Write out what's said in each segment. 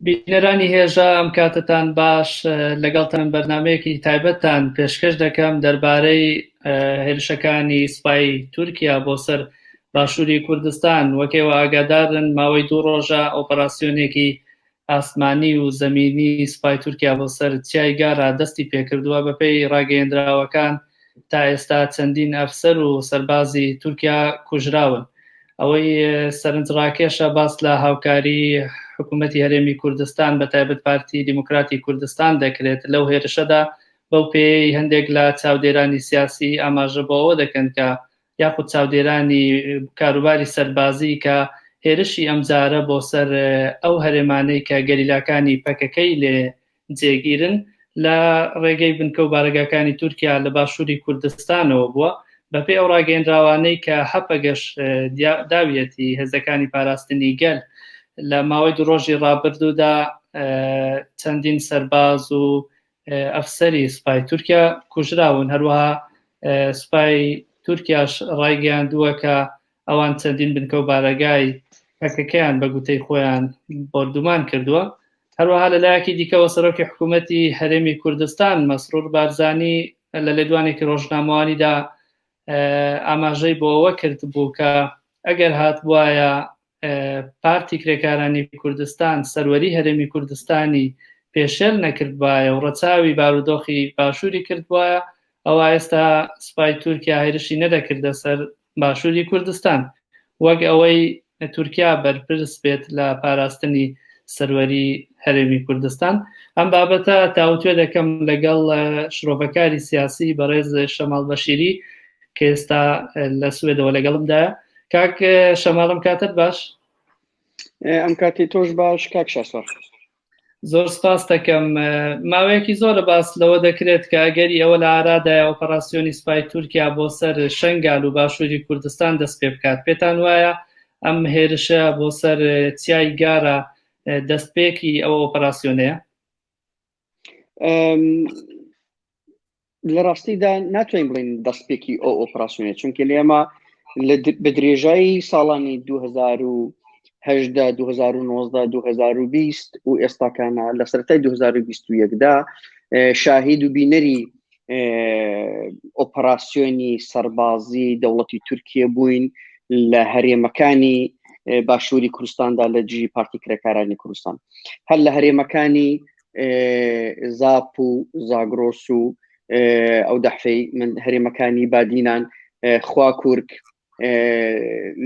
بینەرانی هێژا ئەم کاتەتان باش لەگەڵتان بەرنمەیەکی تایبەتتان پێشکەش دەکەم دەربارەی هێرشەکانی سوپای تورکیا بۆ سەر باشووری کوردستان وەکەوە ئاگادارن ماوەی دوو ڕۆژە ئۆپەراسیۆنێکی ئاسمانی و زەمینی سوپای تورکیا بۆ سەر چیای گارا دەستی پێکردووە، بەپێی ڕاگەیەندراوەکان تا ئێستا چەندین ئەفسەر و سەربازی تورکیا کوژراون. ئەوەی سەرنجڕاکێشە باس لە هاوکاری حکوومەتی هەرێمی کوردستان بە تایبەت پارتی دیموکراتی کوردستان دەکرێت لەو هێرشەدا بەو پێیەی هەندێک لە چاودێرانی سیاسی ئاماژە بۆ ئەوە دەکەن کە یاخود چاودێرانی کاروباری سەربازی کە هێرشی ئەمجارە بۆ سەر ئەو هەرێمانەی کە گەریلاکانی پەکەکەی لێ جێگیرن لە ڕێگەی بنکە و بارەگاکانی تورکیا لە باشووری کوردستانەوە بووە بەپێی ئەو ڕاگەیەنراوانەی کە هەپەگەش داویەتی هێزەکانی پاراستنی گەل لە ماوەی دوو ڕۆژی ڕابردوودا چەندین سەرباز و ئەفسەری سوپای تورکیا کوژراون، هەروەها سوپای تورکیاش ڕایگەیاندووە کە ئەوان چەندین بنکە و بارەگای پەکەکەیان بە گوتەی خۆیان بۆردومان کردووە. هەروەها لەلایەکی دیکەوە سەرۆکی حکوومەتی هەرێمی کوردستان مەسرور بارزانی لە لێدوانێکی ڕۆژنامەوانیدا ئاماژەی بۆ ئەوە کردبوو کە ئەگەر هاتبوایە پارتی کرێکارانی کوردستان سەروەری هەرێمی کوردستانی پێشێل نەکردبایە و ڕەچاوی بارودۆخی باشووری کردبایە ئەوا ئێستا سوپای تورکیا هێرشی نەدەکردە سەر باشووری کوردستان وەک ئەوەی تورکیا بەرپرس بێت لە پاراستنی سەروەری هەرێمی کوردستان ئەم بابەتە تاوتوێ دەکەم لەگەڵ شرۆڤەکاری سیاسی بەڕێز شەماڵ بەشیری کە ئێستا لە سوێدەوە لەگەڵمدایە کاک شەماڵم کاتت باش ئەم کاتی تۆش باش کاک شاسوار زۆر سپاس دەکەم ماوەیەکی زۆرە باس لەوە دەکرێت کە ئەگەری ئەوە لە ئارادایە ئۆپەراسیۆنی سوپای تورکیا بۆ سەر شنگال و باشووری کوردستان دەست پێ بکات پێتان وایە ئەم هێرشە بۆ سەر چیای گارە دەستپێکی ئەو ئۆپەراسیۆنەیە؟ لە ڕاستیدا ناتوانین بڵین دەستپێکی ئەو ئۆپراسیۆنە چونکە لێمە بە درێژایی ساڵانی 2018 2019 2020 و ئێستاکانە لە سەرەتای 2021دا شاهید و بینەری ئۆپەراسیۆنی سەربازی دەوڵەتی تورکیە بووین لە هەرێمەکانی باشووری کوردستاندا لە دژی پارتی کرێکارانی کوردستان هەر لە هەرێمەکانی زاپ و زاگرۆس و ئەو دەحفەی من هەرێمەکانی بادینان خواکورک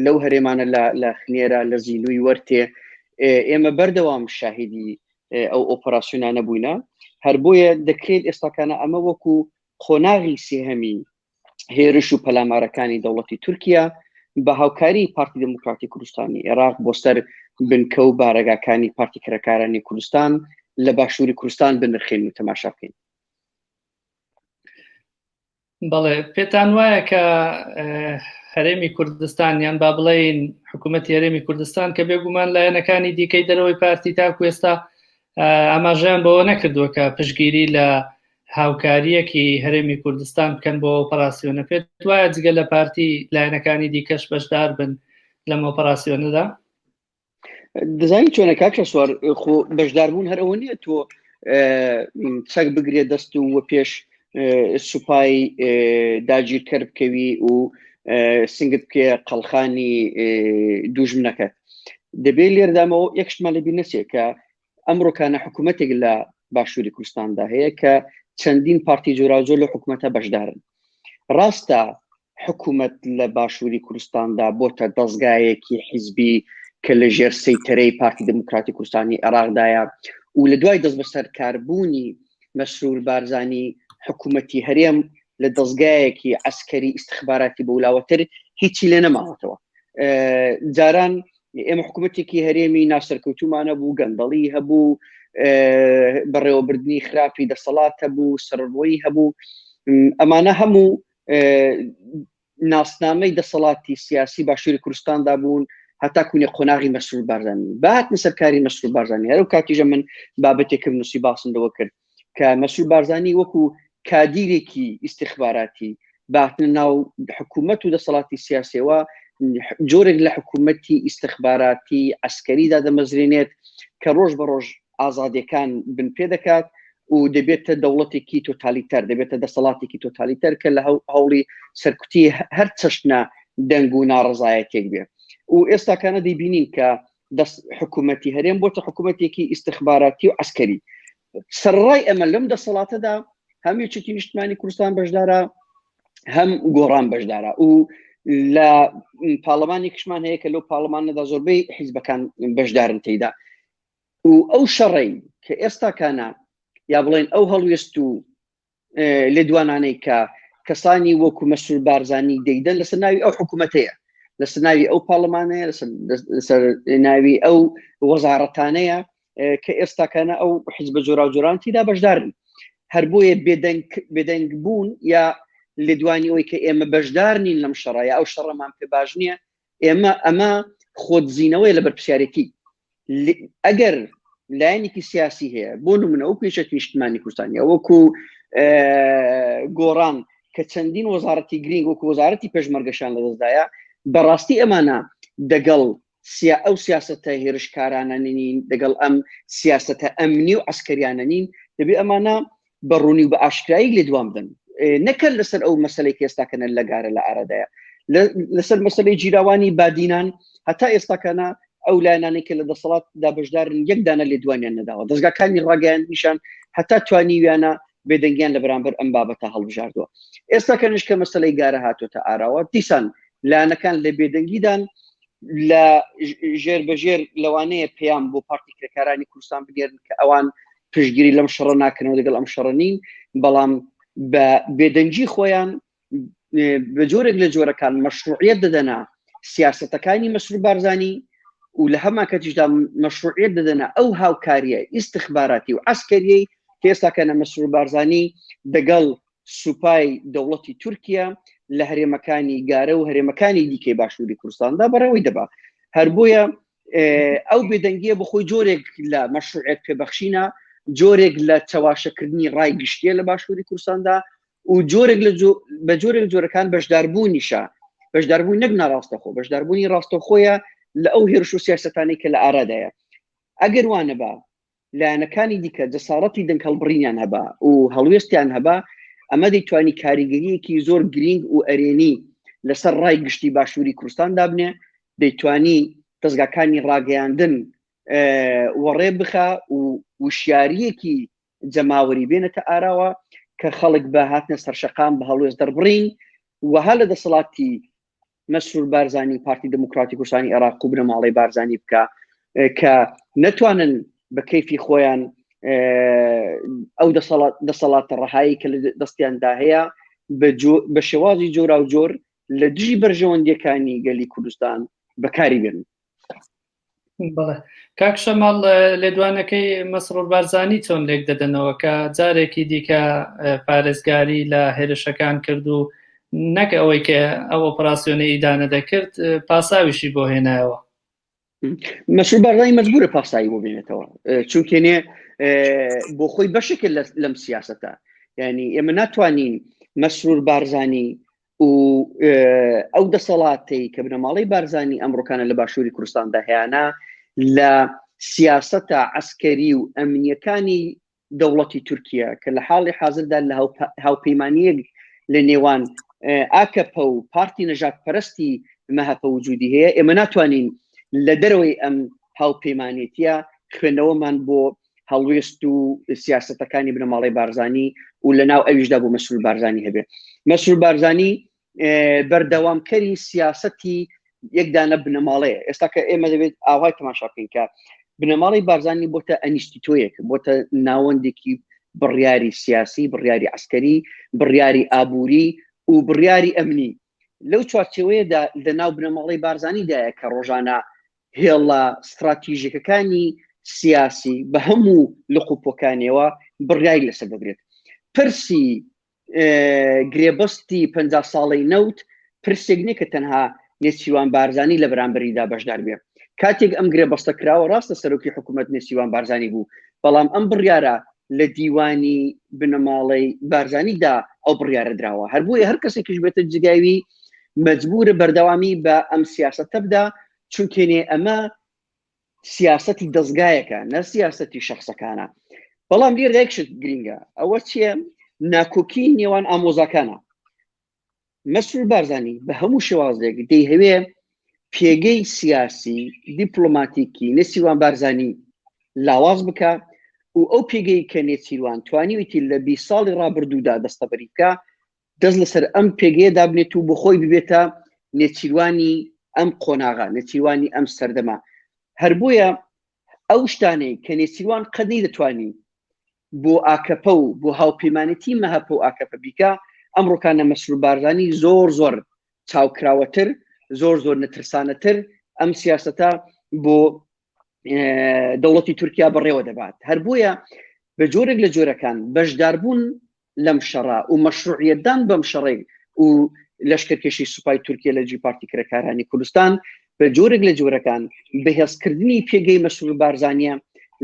لەو هەرێمانە لە خنێرە لە زیلوی وەرتێ ئێمە بەردەوام شاهیدی ئەو ئۆپەراسیۆنانە بووینە هەر بۆیە دەکرێت ئێستاکانە ئەمە وەکو قۆناغی سێهەمی هێرش و پەلامارەکانی دەوڵەتی تورکیا بە هاوکاری پارتی دموکراتی کوردستانی عێراق بۆ سەر بنکە و بارەگاکانی پارتی کرێکارانی کوردستان لە باشووری کوردستان بنرخێن و تەماشا بکەین. بەڵێ پێتان وایە کە هەرێمی کوردستان یان با بڵێین حکوومەتی هەرێمی کوردستان کە بێگومان لایەنەکانی دیکەی دەرەوەی پارتی تاکو ئێستا ئاماژەیان بەوە نەکردووە کە پشگیری لە هاوکاریەکی هەرێمی کوردستان بکەن بۆ ئۆپەراسیۆنە پێت وایە جگە لە پارتی لایەنەکانی دیکەش بەشدار بن لەم ئۆپەراسیۆنەدا؟ دەزانی چۆنە کاک شەسوار خۆ بەشداربوون هەر ئەوە نییە تۆ چەک بگرێ دەست و وە پێش سوپای داگیرکەر بکەوی و سنگت بکێ قەڵخانی دوژمنەکەت دەبێ لێردامەوە یەک شتمان لەبیر نەچێت کە ئەمڕۆکانە حکوومەتێک لە باشووری کوردستاندا هەیە کە چەندین پارتی جۆراوجۆر لە حکوومەتە بەشدارن ڕاستە حکوومەت لە باشووری کوردستاندا بۆتە دەستگایەکی حیزبی کە لە ژێر سەیتەرەی پارتی دموکراتی کوردستانی عێراقدایە و لە دوای دەست بەسەرکاربوونی مەسرور بارزانی حکوومەتی هەرێم لە دەستگایەکی عسکەری ئیسخباراتی بەولاوەتر هیچی لێ نەماوەتەوە جاران ئێمە حکوومەتێکی هەرێمی ناسەرکەوتومانە بوو گەندەڵی هەبوو بەڕێوەبردنی خراپی دەسەڵات هەبوو سەرڕۆیی هەبوو ئەمانە هەموو ناسنامەی دەسەڵاتی سیاسی باشووری کوردستاندا بوون هەتا کوونێ قۆناغی مەسرور بارزانی باتنە سەرکاری مەسرور بارزانی هەرو کاتیژە من بابەتێکم نووسی باسم لەوە کرد کە مەسرور بارزانی وەکو کادیرێکی ئیستیخباراتی باتنە ناو حکوومەت و دەسەڵاتی سیاسیەوە جۆرێک لە حکوومەتی ئیستیخباراتی عسکەری دادەمەزرێنێت کە ڕۆژ بە ڕۆژ. ئازادیەکان بنپێ دەکات و دەبێتە دەوڵەتێکی تۆتالیتەر، دەبێتە دەسەڵاتێکی تۆتالیتەر کە لە هەوڵی سەرکوتی هەر چەشنە دەنگ و ناڕەزایەتێک بێ. و ئێستاکانە دەیبینین کە دەست حکوومەتی هەرێم بۆتە حکوومەتێکی ئیستخباراتی و عسکەری. سەرڕای ئەمە لەم دەسەڵاتەدا هەم یەکێتی نیشتمانی کوردستان بەشدارە، هەم گۆڕان بەشدارە و لە پارلەمانێکشمان هەیە کە لەو پارلەمانەدا زۆربەی حیزبەکان بەشدارن تێیدا. و ئەو شەڕەی کە ئێستاکانە یا بڵێن ئەو هەڵوێست و لێدوانانەی کە کەسانی وەکو مەسرور بارزانی دەیدەن لەسەر ناوی ئەو حکوومەتەیە، لەسەر ناوی ئەو پارلەمانەیە، لەسەر ناوی ئەو وەزارەتانەیە کە ئێستاکانە ئەو حیزبە جۆراوجۆران تیدا بەشدارن. هەر بۆیە بێدەنگ بێدەنگ بوون یا لێدوانی ئەوەی کە ئێمە بەشدار نین لەم شەڕە یا ئەو شەڕەمان پێ باش نییە، ئێمە ئەمە خۆدزینەوەی لە بەرپرسیارێتی. ئەگەر لایەنێکی سیاسی هەیە، بۆ نمونە وەکو یەکێتی نیشتمانی کوردستان یا وەکو گۆڕان کە چەندین وەزارەتی گرینگ وەکو وەزارەتی پێشمەرگەشان لەدەستدایە، بەڕاستی ئەمانە دەگەڵ سیا ئەو سیاسەتە هێرشکارانە نین، دەگەڵ ئەم سیاسەتە ئەمنی و عسکەریانە نین، دەبێ ئەمانە بە ڕوونی و بە ئاشکرایی لێدوان بدەن، نەکەن لەسەر ئەو مەسلەی کە ئێستاکەنە لەگارە لە ئارادایە، لەسەر مەسلەی جیراوانی بادینان هەتا ئێستاکەنە ئەو لایەنانەی کە لە دەسەڵاتدا بەشدارن یەک دانە لێدوانیان نەداوە. دەزگاکانی ڕاگەیاندنیشان هەتا توانیویانە بێدەنگیان لە بەرامبەر ئەم بابەتە هەڵبژاردووە. ئێستا کەنیش کە مەسلەی گارە هاتۆتە ئاراوە، دیسان لایەنەکان لە بێدەنگیدان، لە ژێر بەژێر لەوانەیە پەیام بۆ پارتی کرێکارانی کوردستان بگێرن کە ئەوان پشتگیری لەم شەڕە ناکەنەوە، لەگەڵ ئەم شەڕە نین، بەڵام بە بێدەنگی خۆیان بە جۆرێک لە جۆرەکان مەشروعیت دەدەنە سیاسەتەکانی مەسرور بارزانی و لە هەمان کەتیشدا مەشروعیت دەدەنە ئەو هاوکاریە ئیستخباراتی و عسکەریەی کە ئێستاکەنە مەسرور بارزانی دەگەڵ سوپای دەوڵەتی تورکیا لە هەرێمەکانی گارە و هەرێمەکانی دیکەی باشووری کوردستاندا بەڕێوەی دەبا. هەر بۆیە ئەو بێدەنگیە بەخۆی جۆرێک لە مەشروعیت پێبەخشینە، جۆرێک لە چەواشەکردنی ڕای گشتیە لە باشووری کوردستاندا و جۆرێک لە بە جۆرێک جۆرەکان بەشداربوونیشە، بەشداربوون نەک ناڕاستەخۆ، بەشداربوونی ڕاستەخۆیە لە ئەو هێرش و سیاسەتانەی کە لە ئارادایە. ئەگەر وانەبا لایەنەکانی دیکە جەساڕەتی دەنگ هەڵبڕینیان هەبا و هەڵوێستیان هەبا، ئەمە دەیتوانی کاریگەریەکی زۆر گرینگ و ئەرێنی لەسەر ڕای گشتی باشووری کوردستان دابنێ، دەیتوانی دەزگاکانی ڕاگەیاندن وەڕێ بخا و وشیاریەکی جەماوەری بێنێتە ئاراوە کە خەڵک بە هاتنە سەرشەقام بە هەڵوێست دەربڕین وەها لە دەسەڵاتی مەسرور بارزانی و پارتی دموکراتی کوردستانی عێراق و بنەماڵەی بارزانی بکە کە نەتوانن بە کەیفی خۆیان ئەو دەسەڵاتە ڕەهایی کە لە دەستیاندا هەیە بە شێوازی جۆرا و جۆر لە دژی بەرژەوەندیەکانی گەلی کوردستان بەکاری بێن. بەڵێ کاک شەماڵ، لێدوانەکەی مەسرور بارزانی چۆن لێک دەدەنەوە کە جارێکی دیکە پارێزگاری لە هێرشەکان کرد و نەک ئەوەی کە ئەو ئۆپراسیۆنە ئیدانە دەکرد پاساویشی بۆ هێنایەوە؟ مەسرور بارزانی مەجبورە پاساوی بۆ بێنێتەوە، چونکێنێ بۆ خۆی بەشێکە لەم سیاسەتە. یعنی ئێمە ناتوانین مەسرور بارزانی و ئەو دەسەڵاتەی کە بنەماڵەی بارزانی ئەمڕۆکانە لە باشووری کوردستاندا هەیانە لە سیاسەتە عسکەری و ئەمنیەکانی دەوڵەتی تورکیا کە لە حاڵی حاضردا لە هاوپەیمانیەک لە نێوان ئاکەپە و پارتی نەژاد پەرستی مەهەپە وجودی هەیە، ئێمە ناتوانین لە دەرەوەی ئەم هاوپەیمانێتیە خوێندنەوەمان بۆ هەڵوێست و سیاسەتەکانی بنەماڵەی بارزانی و لە ناو ئەویشدا بۆ مەسرور بارزانی هەبێ. مەسرور بارزانی بەردەوامکەری سیاسەتی یەکدانە بنەماڵەیە. ئێستا کە ئێمە دەبێت ئاوای تەماشا بکەین کە بنەماڵەی بارزانی بۆتە ئەنیستیتۆیەک، بۆتە ناوەندێکی بڕیاری سیاسی، بڕیاری عسکەری، بڕیاری ئابووری و بڕیاری ئەمنی. لەو چوارچێوەیەدا لە ناو بنەماڵەی بارزانیدایە کە ڕۆژانە هێڵە ستراتیژیکەکانی سیاسی بە هەموو لق و پۆکانیەوە بڕیاری لەسەر دەدرێت. پرسی گرێبەستی پ ساڵەی نەوت پرسێک نییە کە تەنها نێچیروان بارزانی لە بەرامبەریدا بەشدار بێ. کاتێک ئەم گرێبەستە کراوە ڕاستە سەرۆکی حکوومەت نێچیروان بارزانی بوو، بەڵام ئەم بڕیارە لە دیوانی بنەماڵەی بارزانیدا ئەو بڕیارە دراوە. هەر بۆیە هەر کەسێکیش بێتە جگاوی مەجبورە بەردەوامی بە ئەم سیاسەتە بدا، چونکێنێ ئەمە سیاسەتی دەستگایەکە نە سیاسەتی شخصەکانە بەڵام لێرە یەک شت گرینگە ئەوە چییە ناکۆکی نێوان ئامۆزاکانە مەسرور بارزانی بە هەموو شێوازێک دەیهەوێ پێگەی سیاسی دیپلۆماتیکی نێچیروان بارزانی لاواز بکە و ئەو پێگەی کە نێچیروان توانیویتی لە 20 ساڵی ڕابردوودا دەستەبەری بکە دەست لەسەر ئەم پێگەیە دابنێت و بۆ خۆی ببێتە نێچیروانی ئەم قۆناغە نێچیروانی ئەم سەردەمە هەر بۆیە ئەو شتانەی کە نێچیروان قەت نەیدەتوانی بۆ ئاکەپە و بۆ هاوپەیمانێتی مەهەپە و ئاکەپە بیکا، ئەمڕۆکانە مەسرور بارزانی زۆر زۆر چاوکراوەتر، زۆر زۆر نەترسانەتر ئەم سیاسەتە بۆ دەوڵەتی تورکیا بەڕێوە دەبات. هەر بۆیە بە جۆرێک لە جۆرەکان بەشداربوون لەم شەڕە و مەشروعیەتدان بەم شەڕێک و لەشکرکێشی سوپای تورکیە لە دژی پارتی کرێکارانی کوردستان بە جۆرێک لە جۆرەکان بەهێزکردنی پێگەی مەسرور بارزانیە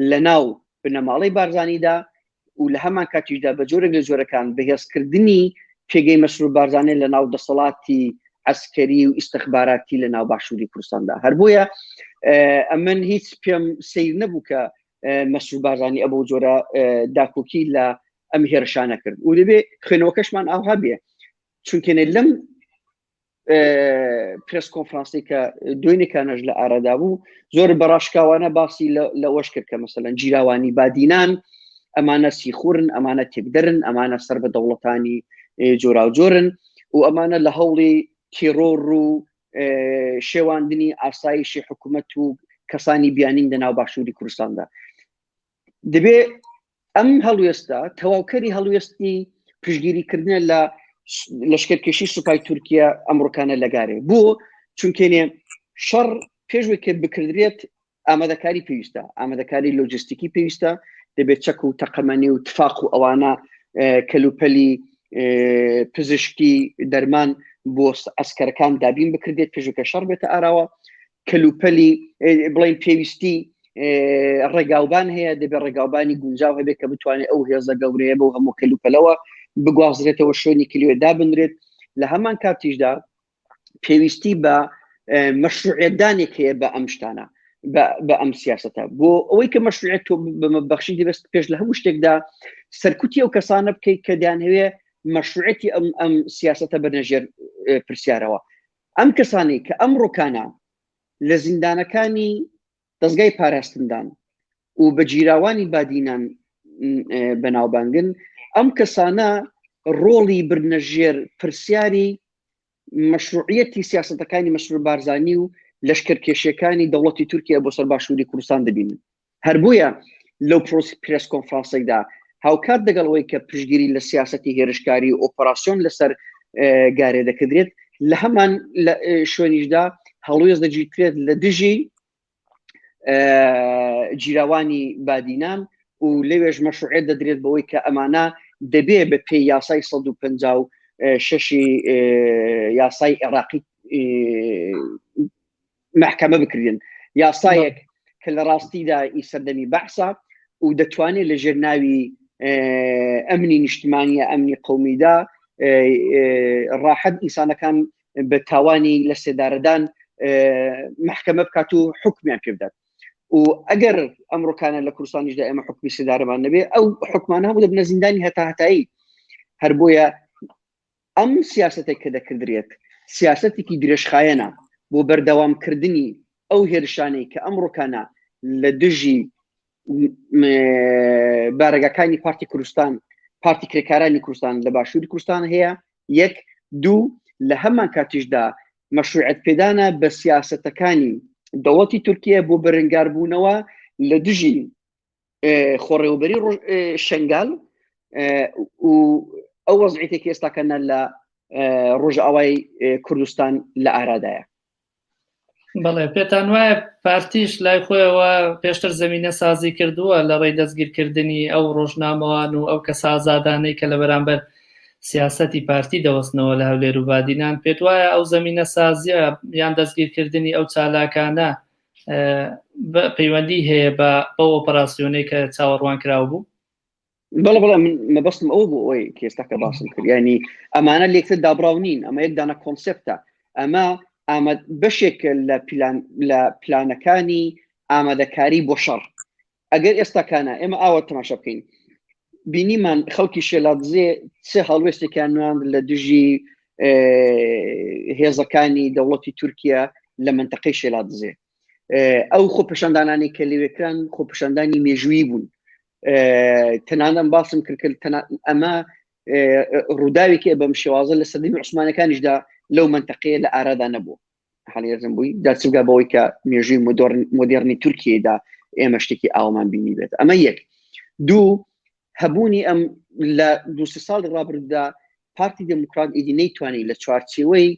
لە ناو بنەماڵەی بارزانیدا و لە هەمان کاتیشدا بە جۆرێک لە جۆرەکان بەهێزکردنی پێگەی مەسرور بارزانانی لە ناو دەسەڵاتی عسکەری و ئیسیخباراتی لە ناو باشووری کوردستاندا هەر بۆیە ئەمن هیچ پێم سیر نەبوو کە مەسرور بارزانی ئەبەو جۆرە داکۆکی لە ئەم هێرشانە کرد و دەبێ خوێنەوەکەشمان ئاها بێ چونکێنێ لەم پرس کۆنفرانسی کە دوێنێکانەش لە ئارادا بوو زۆر بەڕاشکاوانە باسی لەوەش کرد کە مەسەلەن جیراوانی بادینان ئەمانە سیخورن ئەمانە تێکدەرن ئەمانە سەر بە دەوڵەتانی جۆراوجۆرن و ئەمانە لە هەوڵی تیرۆر و شێواندنی ئاسایشی حکوومەت و کەسانی بیانین لە ناو باشووری کوردستاندا دەبێ ئەم هەڵوێستە تەواوکەری هەڵوێستی پشگیریکردنە لە لەشکرکێشی سوپای تورکیا ئەمڕۆکانە لەگارێ بۆ چونکێنێ شەڕ پێشوەی کە بکردرێت ئامادەکاری پێویستە ئامادەکاری لۆجستیکی پێویستە دەبێت چەک و تەقەمەنی و تفاق و ئەوانە کەلوپەلی پزیشکی دەرمان بۆ ئەسکەرەکان دابین بکردێت پێشوکە شەڕ بێتە ئاراوە کەلوپەلی بڵین پێویستی ڕێگاوبان هەیە دەبێت ڕێگاوبانی گونجاو هەبێت کە بتوانێت ئەو هێزە گەورەیە بۆ هەموو کەلوپەلەوە بگوازرێتەوە شوێنی کلیوێ دابنرێت لە هەمان کاتیشدا پێویستی بە مەشروعیەتدانێک هەیە بە ئەم شتانە بە ئەم سیاستە بۆ ئەوەی کە مەشروعیەت تۆ بەمە بەخشی دەبێت پێش لە هەموو شتێکدا سەرکوتی ئەو کەسانە بکەیت کە دەیانهەوێ مەشروعەتی ئەم ئەم سیاستە بەرنە ژێر پرسیارەوە ئەم کەسانەی کە ئەم ڕۆکانە لە زیندانەکانی دەستگای پاراستندان و بە گیراوانی بادینان بەناوبانگن ئەم کەسانە ڕۆڵی برنە ژێر پرسیاری مەشروعیەتی سیاسەتەکانی مەسرور بارزانی و لەشکرکێشیەکانی دەوڵەتی تورکیا بۆ سەر باشووری کوردستان دەبینن هەر بۆیە لەو پرۆسی پرێس کۆنفرانسێکدا هاوکات دەگەڵ ئەوەی کە پشگیری لە سیاسەتی هێرشکاری و ئۆپەراسیۆن لەسەر گارێ دەکردرێت لە هەمان شوێنیشدا هەڵوێست دەگیرێت لە دژی گیراوانی بادینان و لەوێش مەشروعیت دەدرێت بەوەی کە ئەمانە دەبێ بە پێی یاسای 156 یاسای عێراقی محکەمە بکرێن یاسایەک کە لە ڕاستیدا ئی سەردەمی بەعسە و دەتوانێت لە ژێر ناوی ئەمنی نیشتمانیە ئەمنی قومیدا ڕاحەت ئینسانەکان بە تاوانی لە سێدارەدان محکەمە بکات و حکمیان پێ بدات و ئەگەر ئەمڕۆکانە لە کوردستانیشدا ئێمە حکمی سێدارەمان نەبێ ئەو حکمانە هەموو دەبنە زیندانی هەتا هەتایی هەر بۆیە ئەم سیاستێک کە دەکردرێت سیاستێکی درێژخایەنە بۆ بەردەوامکردنی ئەو هێرشانەی کە ئەمڕۆکانە لە دژی بارەگاکانی پارتی کوردستان پارتی کرێکارانی کوردستان لە باشووری کوردستان هەیە یەک دوو لە هەمان کاتیشدا مەشروعیەت پێدانە بە سیاسەتەکانی دەوڵەتی تورکیە بۆ بەرەنگاربوونەوە لە دژی خۆڕێوەبەری شنگال و ئەو وەزعیتێکی ئێستاکەنە لە ڕۆژئاوای کوردستان لە ئارادایە. بەڵێ پێتان وایە پارتیش لای خۆیەوە پێشتر زمینە سازی کردووە لە ڕێی دەستگیرکردنی ئەو ڕۆژنامەوان و ئەو کەسە ئازادانەی کە لە بەرامبەر سیاسەتی پارتی دەوەستنەوە لە هەولێر و بادینان پێت وایە ئەو زمینە سازیە یان دەستگیرکردنی ئەو چالاکانە پەیوەندی هەیە بە بەو ئۆپەراسیۆنەی کە چاوەڕوان کراو بوو؟ بەڵێ بەڵێ من مەبەستم ئەوە بوو ئەوەی کە ئێستا کە باسم کرد ینی ئەمانە لێکتر دابراو نین ئەمە یەک دانە کۆنسپتە ئەمە ئامە بەشێک لە پلان لە پلانەکانی ئامادەکاری بۆ شەڕ. ئەگەر ئێستاکانە ئێمە ئاوا تەماشا بکەین بینیمان خەڵکی شێلادزێ چ هەڵوێستێکیان نواند لە دژی هێزەکانی دەوڵەتی تورکیا لە منتەقەی شێلادزێ ئەو خۆپیشاندانانەی کە لەوێکران خۆپیشاندانی مێژوویی بوون تەنانەت باسم کرد ئەمە ڕووداوێکی بەم شێوازە لە سەردەمی عوسمانەکانیشدا لەو منتەقەیە لە ئارادا نەبوو حالیزم بووی دەرچگا بەوەی کە مێژووی مۆدێرنی تورکیەدا ئێمە شتێکی ئاوامان بینی بێت ئەمە یەک دوو هەبوونی ئەم لە دو ساڵی ڕابردوودا پارتی دێموکرات ئیدی نەیتوانی لە چوارچێوەی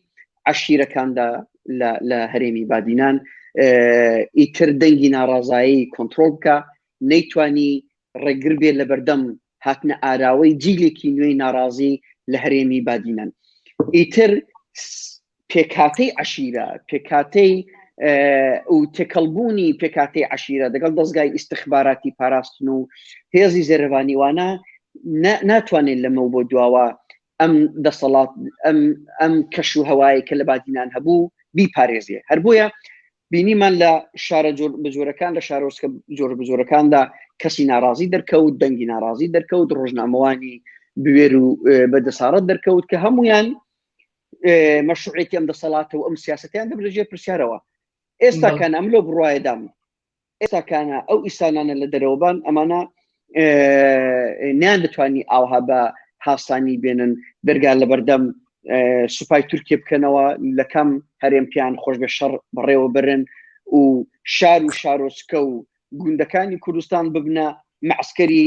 عەشیرەکاندا لە هەرێمی بادینان ئیتر دەنگی ناڕازایی کۆنتترۆل بکە نەیتوانی ڕێگر بێت لە بەردەم هاتنە ئاراوەی جیلێکی نوێی ناڕازی لە هەرێمی بادینان ئیتر پێکهاتەی عەشیرە، پێکهاتەی و تێکەڵبوونی پێکهاتەی عەشیرە دەگەڵ دەزگای ئیستخباراتی پاراستن و هێزی زێرەڤانی وانە ناتوانێت لەمە بۆ دواوە ئەم دەسەڵات ئەم ئەم کەش و هەوایە کە لە بادینان هەبوو بیپارێزێ هەر بۆیە بینیمان لە شارە جۆر بەجۆرەکان لە شارۆچکە جۆر بەجۆرەکاندا کەسی ناڕازی دەرکەوت دەنگی ناڕازی دەرکەوت ڕۆژنامەوانی بوێر و بەدەساڕەت دەرکەوت کە هەمویان مەشروعێتی ئەم دەسەڵاتە و ئەم سیاستیان دەبرە ژێر پرسیارەوە ئێستا کان ئەم لەو بڕواایەدام ئێستا کانە ئەو ئیسانانە لە دەرەوەبان ئەمانە نیان دەتوانی ئاوها بە هاسانی بێنن دەرگا لە بەردەم سوپای تورکیە بکەنەوە لە کەم هەرێم پیان خۆش بە شەڕ بەڕێوە برن و شار و شارۆچکە و گوندەکانی کوردستان ببنە مەعسکەری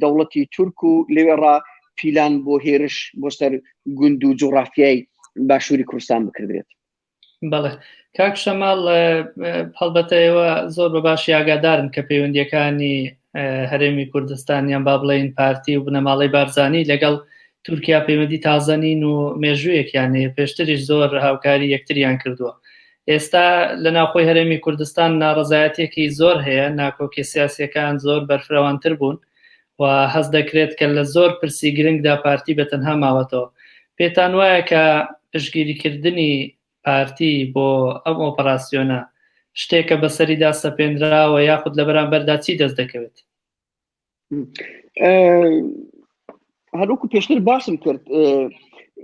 دەوڵەتی تورک و لەوێڕا پیلان بۆ هێرش بۆ سەر گوند و جوغرافیای باشووری کوردستان بکردرێت. بەڵێ کاک شەماڵ هەڵبەتە ئێوە زۆر بە باشی ئاگادارن کە پەیوەندیەکانی هەرێمی کوردستان یان با بڵێین پارتی و بنەماڵەی بارزانی لەگەڵ تورکیا پەیوەندی تازە نین و مێژوویەکیان هەیە پێشتریش زۆر هاوکاری یەکتریان کردووە ئێستا لە ناوخۆی هەرێمی کوردستان ناڕەزایەتیەکی زۆر هەیە، ناکۆکیە سیاسیەکان زۆر بەرفرەوانتر بوون و هەست دەکرێت کە لە زۆر پرسی گرنگدا پارتی بە تەنها ماوەتەوە. پێتان وایە کە پشتگیریکردنی پارتی بۆ ئەم ئۆپەراسیۆنە شتێکە بەسەریدا سەپێنراوە یاخود لە بەرامبەردا چی دەست دەکەوێت؟ هەروەکو پێشتر باسم کرد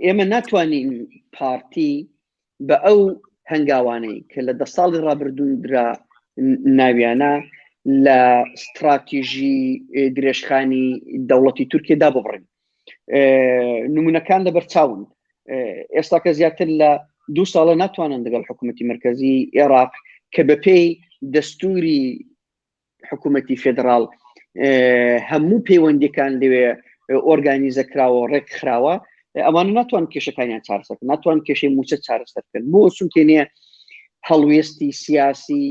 ئێمە ناتوانین پارتی بە ئەو هەنگاوانەی کە لە دە ساڵی ڕابردووندرا ناویانە لە ستراتیژی درێژخانی دەوڵەتی تورکیدا ببڕین نمونەکان لەبەر چاون ئێستا کە زیاتر لە دوو ساڵە ناتوانن لەگەڵ حکوومەتی مرکزی عێراق کە بەپێی دەستوری حکوومەتی فێدراڵ هەموو پەیوەندیەکان لەوێ ئۆرگانیزە کراوە ڕێک خراوە ئەوانە ناتوان کێشەکانیان چارەسەر ناتوان کێشەی موچە چارەسەر بکەن بۆ چونکێ نییە هەڵوێستی سیاسی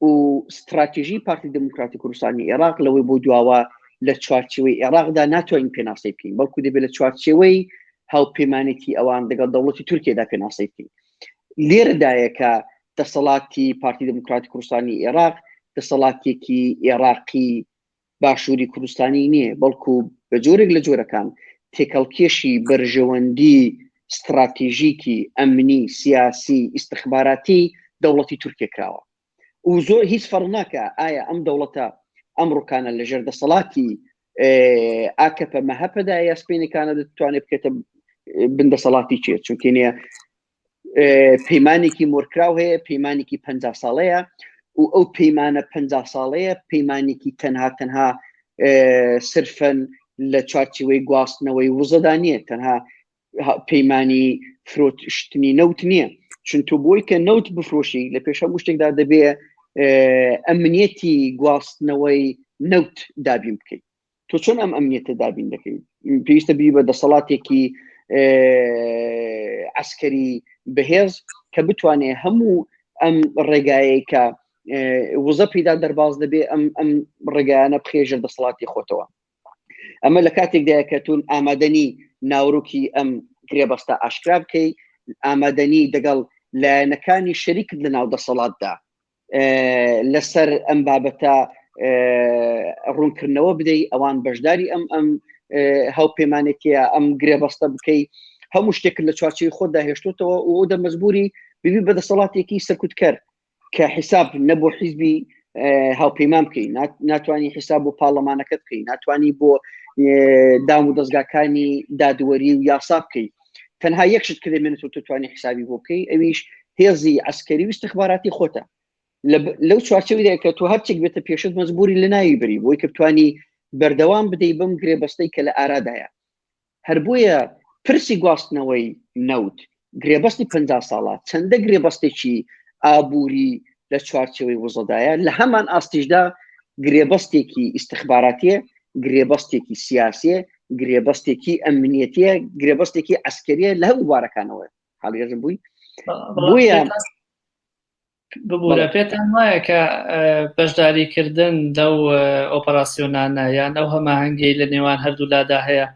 و ستراتیژی پارتی دموکراتی کوردستانی عێراق لەوەی بۆ دواوە لە چوارچێوەی عێراقدا ناتوانین پێناسەی بکەین بەڵکو دەبێت لە چوارچێوەی هاوپەیمانێتی ئەوان لەگەڵ دەوڵەتی تورکیەدا پێناسەی بکەین لێرەدایە کە دەسەڵاتی پارتی دموکراتی کوردستانی عێراق دەسەڵاتێکی عێراقی باشووری کوردستانی نییە بەڵکو بە جۆرێک لە جۆرەکان تێکەڵکێشی بەرژەوەندی ستراتیژیکی ئەمنی سیاسی ئیستخباراتی دەوڵەتی تورکیە کراوە و زۆر هیچ فەرق ناکە ئایا ئەم دەوڵەتە ئەمڕۆکانە لەژێر دەسەڵاتی ئاکەپە مەهەپەدا یا سپینەکانە دەتوانێت بکێتە بن دەسەڵاتی چێت چونکە نیە پەیمانێکی مۆرکراو هەیە پەیمانێکی پ ساڵەیە و ئەو پەیمانە پ ساڵەیە پەیمانێکی تەنها تەنها سرفەن لە چوارچیوەی گواستنەوەی وزەدا نییە تەنها پەیمانی فرۆشتنی نەوت نییە چون تۆ بۆی کە نەوت بفرۆشی لە پێش هەموو شتێکدا دەبێ ئەمنیەتی گواستنەوەی نەوت دابین بکەیت تۆ چۆن ئەم ئەمنیەتە دابین دەکەیت پێویستە بی بە دەسەڵاتێکی عسکەری بەهێز کە بتوانێت هەموو ئەم ڕێگایەی کە وزە پیدا دەرباز دەبێ ئەم ئەم ڕێگایانە بخێژە دەسەڵاتی خۆتەوە ئەمە لە کاتێکدایە کە تون ئامادەنی ناوروکی ئەم گرێبەستە ئاشکرا بکەی ئامادەنی دەگەڵ لایەنەکانی شەریکت لە ناو دەسەڵاتدا لەسەر ئەم بابەتە ڕوونکردنەوە بدەی ئەوان بەشداری ئەم ئەم هاوپەیمانێتیە ئەم گرێبەستە بکەی هەموو شتێک لە چوارچێوی خۆتدا هێشتوتەوە و ئەو دە مەجبوری ببی بە دەسەڵاتێکی سەرکوتکەر. کە حیساب نە بۆ حیزبی هاوپەیمان بکەی، ناتوانانی حیساب بۆ پارلەمانەکەت بکەی، ناتوانانی بۆ دام و دەستگاکانی دادوەری و یاسا بکەی. تەنها یەک شت کە دەمێنێت و توانی حیسابی بۆ بکەی، ئەویش هێزی عسکەری و استخباراتی خۆتە. لەو چوارچێوەیدا کە تۆ هەرچێک بێتە پێشت مەجبوری لە ناوی بری بۆی کە بتانی بەردەوام بدەی بەم گرێبەستەی کە لە ئارادایە. هەر بۆیە پرسی گواستنەوەی نەوت، گرێبەستی 50 ساڵە، چەندە گرێبەستێکی ئابووری لە چوارچێوەی وزەدایە، لە هەمان ئاستیشدا گرێبەستێکی ئیستخباراتیە، گرێبەستێکی سیاسیە، گرێبەستێکی ئەمنیەتیە، گرێبەستێکی عەسکەریە لە هەموو بوارەکانەوە. حاڵیەزم بووی؟ بۆیە ببوورە پێتان وایە کە بەشداریکردن لەو ئۆپەراسیۆنانە یان ئەو هەماهەنگیەی لە نێوان هەردوولادا هەیە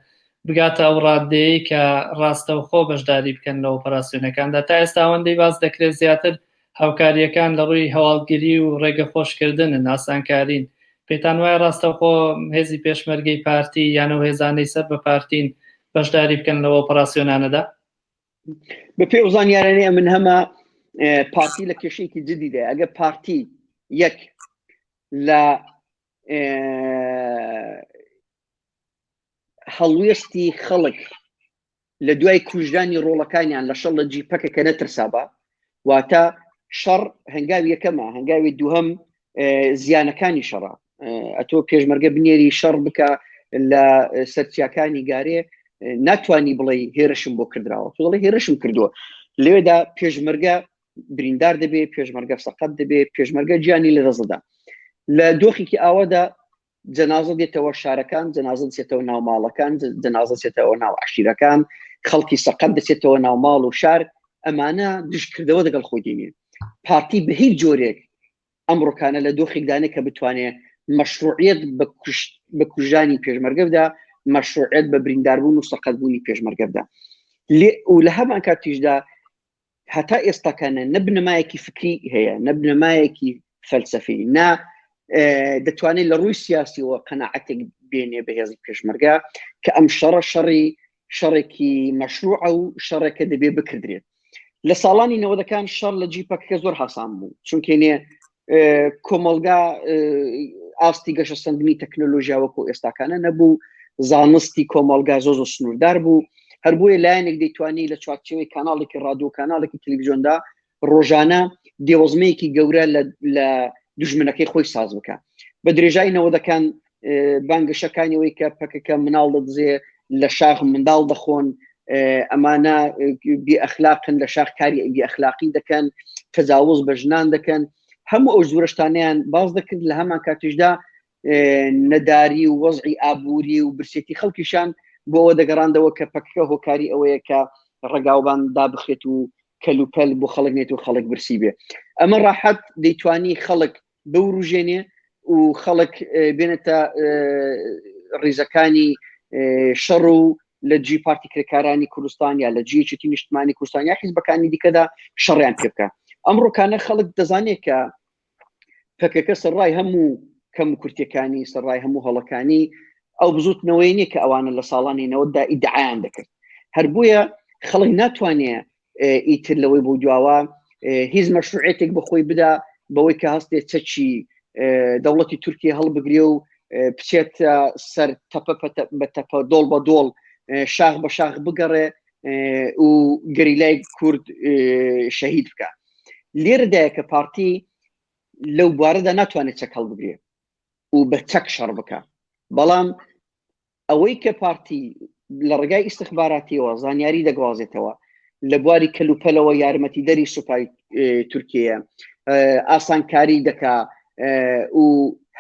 بگاتە ئەو ڕادەیەی کە ڕاستەوخۆ بەشداری بکەن لە ئۆپەراسیۆنەکاندا؟ تا ئێستا ئەوەندەی باس دەکرێت زیاتر هاوکارییەکان لە ڕووی هەواڵگری و ڕێگە خۆشکردنن، ئاسانکارین. پێتان وایە ڕاستەوخۆ هێزی پێشمەرگەی پارتی یان ئەو هێزانەی سەر بە پارتین بەشداری بکەن لەو ئۆپەراسیۆنانەدا؟ بە پێ و زانیارانەی ئەمن هەمە پارتی لە کێشەیەکی جدیدا، ئەگە پارتی یەک لە هەڵوێستی خەڵک لە دوای کوژرانی ڕۆڵەکانیان لە شەڕ لە جی پەکە کە نەترسابا، واتە شەڕ هەنگاوی یەکەمە، هەنگاوی دووهەم زیانەکانی شەڕە. ئەتۆ پێشمەرگە بنێری شەڕ بکە لە سەرچیاکانی گارێ، ناتوانانی بڵێ هێرشم بۆ کردراوە، تۆ دەڵێ هێرشم کردووە. لەوێدا پێشمەرگە بریندار دەبێ، پێشمەرگە سەقەت دەبێ، پێشمەرگە گیانی لەدەستدا. لە دۆخێکی ئاوادا جەنازە دێتەوە شارەکان، جەنازە دەچێتەوە ناو ماڵەکان، جەنازە دەچێتەوە ناو عشیرەکان، خەڵکی سەقەت دەچێتەوە ناو ماڵ و شار. ئەمانە دژکردەوە دەگەڵ خۆی دێنێ. پارتی بە هیچ جۆرێک ئەمڕۆکانە لە دۆخێکدانێ کە بتوانێ مەشروعیت بە کوژانی پێشمەرگە بدا، مەشروعیت بە برینداربوون و سەقەتبوونی پێشمەرگە بدا. و لە هەمان کاتیشدا هەتا ئێستاکانە نە بنەمایەکی فکری هەیە، نە بنەمایەکی فەلسەفی، نە دەتوانێت لە ڕووی سیاسیەوە قەناعەتێک بێنێ بە هێزی پێشمەرگە کە ئەم شەڕە شەڕی شەڕێکی مەشروعە و شەڕێکە دەبێ بکردرێت. لە ساڵانی نەوەدەکان شەڕ لە جی پەکەکە زۆر هاسان بوو، چونکێ نێ کۆمەڵگا ئاستی گەشەسەندنی تەکنۆلۆژیا وەکو ئێستاکانە نەبوو، زانستی کۆمەڵگا زۆ زۆر سنووردار بوو. هەر بۆیە لایەنێک دەیتوانی لە چوارچێوەی کاناڵێکی ڕادیۆ و کاناڵێکی تەلەڤیزیۆندا ڕۆژانە دێوەزمەیەکی گەورە لە دژمنەکەی خۆی ساز بکە. بە درێژای نەوەدەکان بانگەشەکانی ئەوەی کە پەکەکە مناڵ دەدزێ، لە شاخ منداڵ دەخۆن، ئەمانە بێ ئەخلاقن، لە شاخ کاری بێ ئەخلاقی دەکەن، تەجاوز بە ژنان دەکەن، هەموو ئەو زورەشتانیان باز دەکرد. لە هەمان کاتیشدا نەداری و وەزعی ئابووری و برسێتی خەڵکیشان بۆ ئەوە دەگەڕاندەوە کە پەکەکە هۆکاری ئەوەیە کە ڕێگاوبان دابخرێت و کەلوپەل بۆ خەڵک نێت و خەڵک برسی بێ. ئەمە ڕاحەت دەیتوانی خەڵک بوروژێنێ و خەڵک بێنێتە ڕیزەکانی شەڕ و لە جی پارتی کرێکارانی کوردستان یا لە جیەکی نیشتمانی کوردستان یا حیزبەکانی دیکەدا شەڕیان پێ بکە. ئەمڕۆکانە خەڵک دەزانێت کە پەکەکە سەرڕای هەموو کەم و کورتەکانی، سەرڕای هەموو هەڵەکانی، ئەو بزوتنەوەی نییە کە ئەوانە لە ساڵانی نەوەددا ئیدعایان دەکرد. هەر بۆیە خەڵک ناتوانێت ئیتر لەوەی بۆ دواوە هیچ مەشروعێتێک بە خۆی بدا بەوەی کە هەستێ چەکی دەوڵەتی تورکیا هەڵبگرێ و بچێت سەر تەپە بە تەپە، دۆڵ بە دۆڵ، شاخ بە شاخ بگەڕێ و گەریلای کورد شەهید بکە. لێرەدایە کە پارتی لەو بوارەدا ناتوانێت چەک هەڵبگرێ و بە چەک شەڕ بکە، بەڵام ئەوەی کە پارتی لە ڕێگای ئیستخباراتیەوە زانیاری دەگوازێتەوە، لە بواری کەلوپەلەوە یارمەتیدەری سوپای تورکیە، ئاسانکاری دەکا و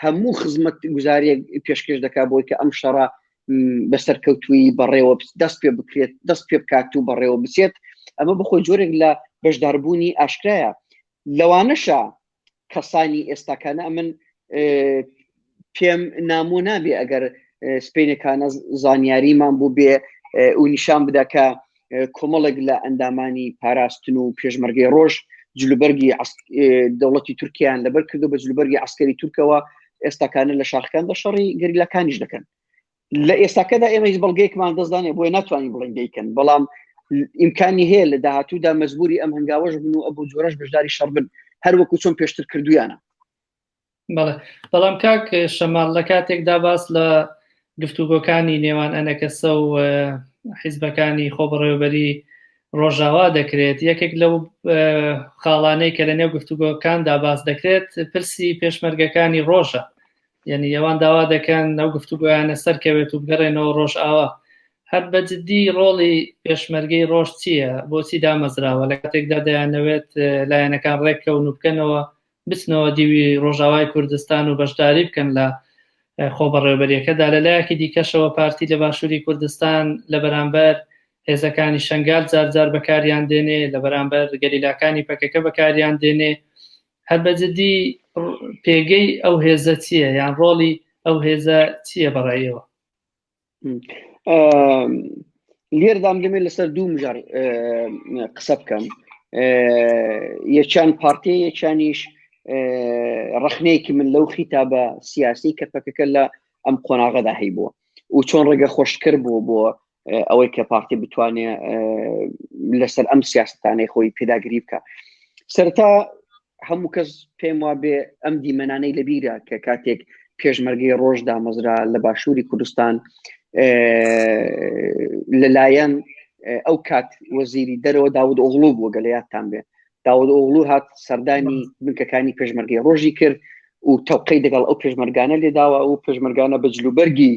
هەموو خزمەت گوزاریەک پێشکەش دەکا بۆی کە ئەم شەڕە بە سەرکەوتوویی بەڕێوە دەست پێ بکرێت، دەست پێ بکات و بەڕێوە بچێت. ئەمە بخۆی جۆرێک لە بەشداربوونی ئاشکرایە. لەوانەشە کەسانی ئێستاکانە ئەمن پێم نامۆ نابێ ئەگەر سپینەکانە زانیاریمان بوو بێ و نیشان بدا کە کۆمەڵێک لە ئەندامانی پاراستن و پێشمەرگەی ڕۆژ جلوبەرگی دەوڵەتی تورکیان لەبەر کردو بە جلوبەرگی عسکەری تورکەوە ئێستاکانە لە شاخەکاندا شەڕی گەریلاکانیش دەکەن. لە ئێستاکەدا ئێمە هیچ بەڵگەیەکمان دەستدانێ بۆیە ناتوانین بڵێن دەیکەن، بەڵام ئیمکانی هەیە لە داهاتوودا مەجبوری ئەم هەنگاوەش بن و ئەبوو جۆرەش بەشداری شەڕ بن. هەروەکو چۆن پێشتر کردویانە. بەڵێ بەڵام کاک شەماڵ لە کاتێکدا باس لە گفتوگۆکانی نێوان ئەنەکەسە و حیزبەکانی خۆبەڕێوەبەری ڕۆژاوا دەکرێت یەکێک لەو خاڵانەی کە لە نێو گفتوگۆکاندا باس دەکرێت پرسی پێشمەرگەکانی ڕۆژە یعنی ئەوان داوا دەکەن ئەو گفتوگۆیانە سەرکەوێت و بگەڕێنەوە ڕۆژئاوا هەر بە جدی ڕۆڵی پێشمەرگەی ڕۆژ چییە بۆچی دامەزراوە لە کاتێکدا دەیانەوێت لایەنەکان ڕێککەون و بکەنەوە بچنەوە دیوی ڕۆژاوای کوردستان و بەشداری بکەن لە خۆبەڕێوبەریەکەدا لە لایەکی دیکەشەوە پارتی لە باشووری کوردستان لە بەرامبەر هێزەکانی شنگال جارجار بەکاریان دێنێ لە بەرامبەر گەریلاکانی پەکەکە بەکاریان دێنێ هەر بە جدی پێگەی ئەو هێزە چییە یان ڕۆڵی ئەو هێزە چییە بەڕێیەوە؟ لێردام دەمێت لەسەر دوو مژار قسە بکەم یەکیان پارتی یەکیانیش ڕخنەیەکی من لەو خیتابە سیاسی کە پەکەکە لە ئەم قۆناغەدا هەیبووە و چۆن ڕێگە خۆشکرد بوو بۆ ئەوەی کە پارتی بتوانێ لەسەر ئەم سیاستانەی خۆی پێداگری بکە سەرتا هەموو کەس پێم وابێ ئەم دیمەنانەی لەبیرە کە کاتێک پێشمەرگەی ڕۆژ دامەزرا لە باشووری کوردستان لەلایەن ئەو کات وەزیری دەرەوە داود ئۆغڵو بووە گەلە یادتان بێ داود ئۆغڵو هات سەردانی بنکەکانی پێشمەرگەی ڕۆژی کرد و تەوقەی دەگەڵ ئەو پێشمەرگانە لێداوە و پێشمەرگانە بە جلوبەرگی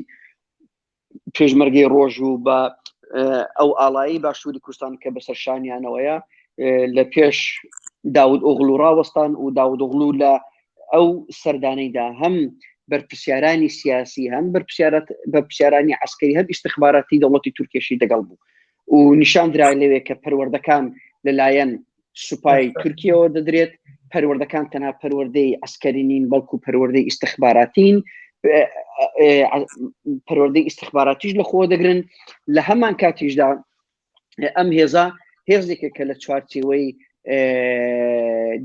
پێشمەرگەی ڕۆژ و بە ئەو ئاڵایی باشووری کوردستان کە بەسەر شانیانەوەیە لە پێش داود ئۆغلو ڕاوەستان و داود ئۆغلو لە ئەو سەردانەیدا هەم بەرپرسیارانی سیاسی هەم بەرپرسیارەت بەرپرسیارانی عسکەری هەم ئیستخباراتی دەوڵەتی تورکیشی دەگەڵ بوو و نیشان درا لەوێ کە پەروەردەکان لەلایەن سوپای تورکیەوە دەدرێت پەروەردەکان تەنها پەروەردەی عسکەری نین بەڵکو پەروەردەی ئیستخباراتین پەروەردەی ئیستخباراتیش لە خۆ دەگرن لە هەمان کاتیشدا ئەم هێزە هێزێکە کە لە چوارچێوەی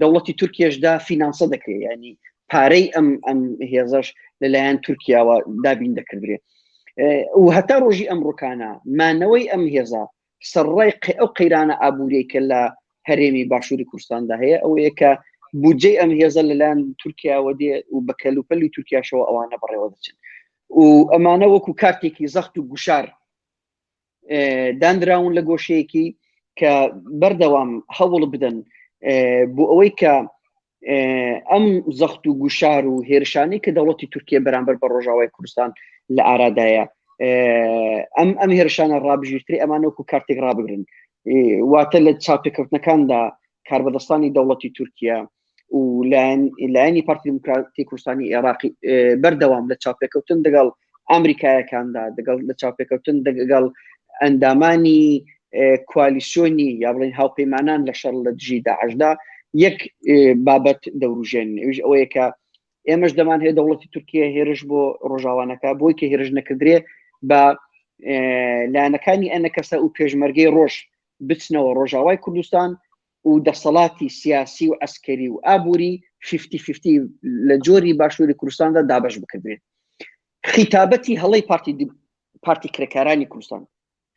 دەوڵەتی تورکیشدا فینانسە دەکرێت ینی پارەی ئەم ئەم هێزەش لەلایەن تورکیاوە دابین دەکردرێت و هەتا ڕۆژی ئەمڕۆکانە مانەوەی ئەم هێزە سەرڕای ئەو قەیرانە ئابووریەی کە لە هەرێمی باشووری کوردستاندا هەیە ئەوەیە کە بودجەی ئەم هێزە لەلایەن تورکیاوە دێ و بە کەلوپەلی تورکیاشەوە ئەوانە بەڕێوە دەچن و ئەمانە وەکو کارتێکی زەخت و گوشار دانراون لە گۆشەیەکی کە بەردەوام هەوڵ بدەن بۆ ئەوەی کە ئەم زەخت و گوشار و هێرشانەی کە دەوڵەتی تورکیە بەرامبەر بە ڕۆژاوای کوردستان لە ئارادایە ئەم ئەم هێرشانە ڕابژیرتری ئەمانەوەکو کارتێک ڕابگرن واتە لە چاپێکەوتنەکاندا کاربەدەستانی دەوڵەتی تورکیا و لایەنی پارتی دیموکراتی کوردستانی عێراقی بەردەوام لە چاپێکەوتن دەگەڵ ئەمریکایەکاندا دەگەڵ لە چاپێکەوتن دەگەڵ ئەندامانی کوالیسیۆنی یا بڵێن هاوپەیمانان لە شەڕ لە دژی داعشدا یەک بابەت دەوروژێن ئەویش ئەوەیە کە ئێمەش دەمان هەیە دەوڵەتی تورکیا هێرش بۆ ڕۆژاوانەکە بۆی کە هێرش نەکردرێ بە لایەنەکانی ئەنەکەسە و پێشمەرگەی ڕۆژ بچنەوە ڕۆژاوای کوردستان و دەسەڵاتی سیاسی و ئەسکەری و ئابووری فیفتی فیفتی لە جۆری باشووری کوردستاندا دابش بکردرێت خیتابەتی هەڵەی پارتی پارتی کرێکارانی کوردستان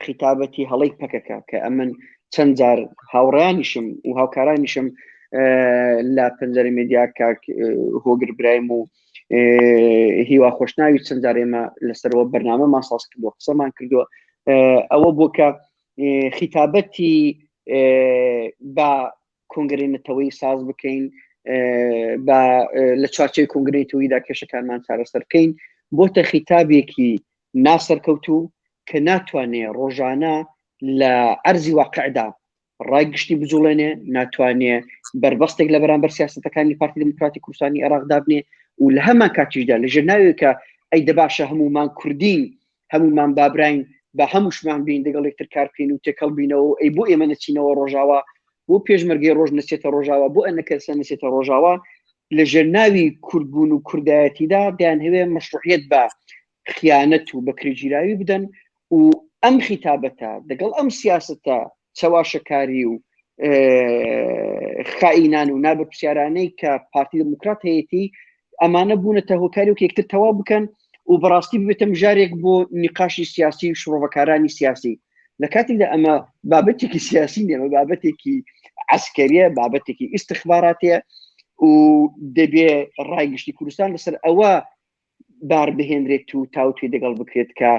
خیتابەتی هەڵەی پەکەکە کە ئەمن چەند جار هاوڕیانیشم و هاوکارانیشم لە پەنجەرە مێدیا کاک هۆگر برایم و هیوا خۆشناوی چەند جار ئێمە لەسەرەوە بەرنامەمان ساز کردووە قسەمان کردووە ئەوە بۆ کە خیتابەتی بە کۆنگرەی نەتەوەی ساز بکەین بە لە چوارچەی کۆنگرەی تۆیدا کێشەکانمان چارەسەر بکەین بۆتە خیتابێکی ناسەرکەوتوو کە ناتوانێ ڕۆژانە لە ئەرزی واقعدا ڕای گشتی بجوڵێنێ ناتوانێ بەربەستێک لە بەرامبەر سیاستەکانی پارتی دموکراتی کوردستانی عێراق دابنێ و لە هەمان کاتیشدا لە ژێر ناوێکە ئەی دەباشە هەمومان کوردین هەمومان بابراین بە هەمووشمان بین دەگەڵ یەکتر کار بکەین و تێکەڵ بینەوە و ئەی بۆ ئێمە نەچینەوە ڕۆژاوا بۆ پێشمەرگەی ڕۆژ نەچێتە ڕۆژاوا بۆ ئەنەکەسە نەچێتە ڕۆژاوا لە ژێر ناوی کوردبوون و کوردایەتیدا دەیانهەوێ مەشروعیەت بە خیانەت و بەکرێگیراوی بدەن و ئەم خیتابەتە دەگەڵ ئەم سیاستە چەواشەکاری و خائینان و نابەرپرسیارانەی کە پارتی دموکرات هەیەی ئەمانە بوونەتە هۆکاری و یەکتر تەواو بکەن و بەڕاستی ببێتە مژارێک بۆ نقاشی سیاسی و شڕۆڤەکارانی سیاسی لە کاتێکدا ئەمە بابەتێکی سیاسی نیە بابەتێکی عسکەریە بابەتێکی ئیسیخباراتیە. و دەبێ ڕای گشتی کوردستان لەسەر ئەوە بار بهێنرێت و تاوتوێ دەگەڵ بکرێت کە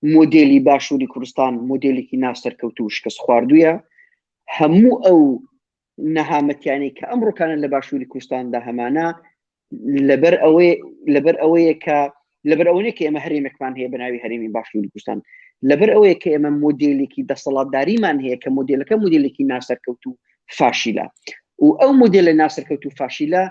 مۆدێلی باشووری کوردستان مۆدێلێکی ناسەرکەوتوو و شکست خواردوویە هەموو ئەو نەهامەتیانەی کە ئەمڕۆکانە لە باشووری کوردستاندا هەمانە لەبەر ئەوەی لەبەر ئەوەیە کە لەبەر ئەوە نییە کە ئێمە هەرێمێکمان هەیە بە ناوی هەرێمی باشووری کوردستان لەبەر ئەوەیە کە ئێمە مۆدێلێکی دەسەڵاتداریمان هەیە کە مۆدێلەکە مۆدێلێکی ناسەرکەوتوو فاشیلە و ئەو مۆدێلە ناسەرکەوتوو فاشیلە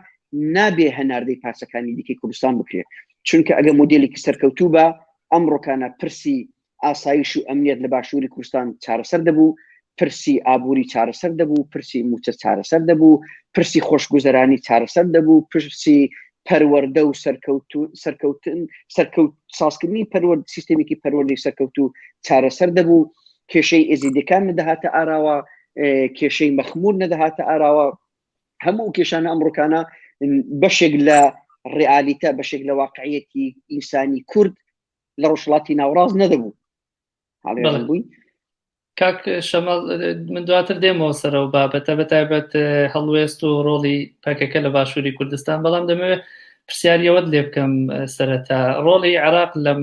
نابێ هەناردەی پارچەکانی دیکەی کوردستان بکرێت چونکە ئەگە مۆدێلێکی سەرکەوتوو بە ئەمڕۆکانە پرسی ئاسایش و ئەمنیەت لە باشووری کوردستان چارەسەر دەبوو، پرسی ئابووری چارەسەر دەبوو، پرسی مووچە چارەسەر دەبوو، پرسی خۆشگوزەرانی چارەسەر دەبوو، پرسی پەروەردە و سەرکەوتن سەرکەوت سازکردنی پەروەرد سیستێمێکی پەروەردەی سەرکەوتوو چارەسەر دەبوو، کێشەی ئێزیدەکان نەدەهاتە ئاراوە، کێشەی مەخموور نەدەهاتە ئاراوە، هەموو کێشانە ئەمڕۆکانە بەشێک لە ڕئالیتە بەشێک لە واقعیەتی ئینسانی کورد لە ڕۆژهەڵاتی ناوەڕاست نەدەبوو بووی کاک شەمەڵ من دواتر دێمەوە سەرەوە بابەتە بە تایبەت هەڵوێست و ڕۆڵی پەکەکە لە باشووری کوردستان بەڵام دەمەوێت پرسیاریەوەت لێ بکەم سەرەتا ڕۆڵی عێراق لەم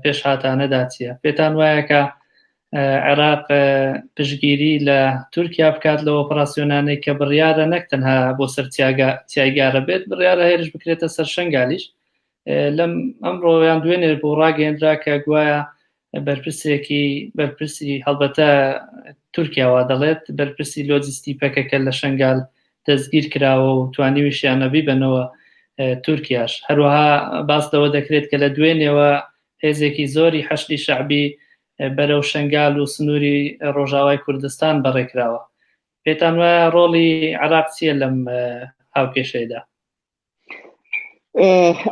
پێشهاتانەدا چییە پێتان وایە کە عێراق پشگیری لە تورکیا بکات لە ئۆپراسسیۆنانەی کە بڕیارە نەک تەنها بۆ سەر چیاگارە بێت بڕیارە هێرش بکرێتە سەر شنگالیش لەم ئەمڕۆیان دوێنێ بۆ ڕاگەیەندرا کە گوایە بەرپرسێکی بەرپرسی هەڵبەتە تورکیاوە دەڵێت بەرپرسی لۆجستی پەکەکە لە شنگال دەستگیر کراوە و توانیویشیانە بیبەنەوە تورکیاش هەروەها باس لەوە دەکرێت کە لە دوێنێوە هێزێکی زۆری حەشدی شەعبی بەرەو شنگال و سنووری ڕۆژاوای کوردستان بەڕێکراوە پێتان وایە ڕۆڵی عراق چییە لەم هاوکێشەیەدا؟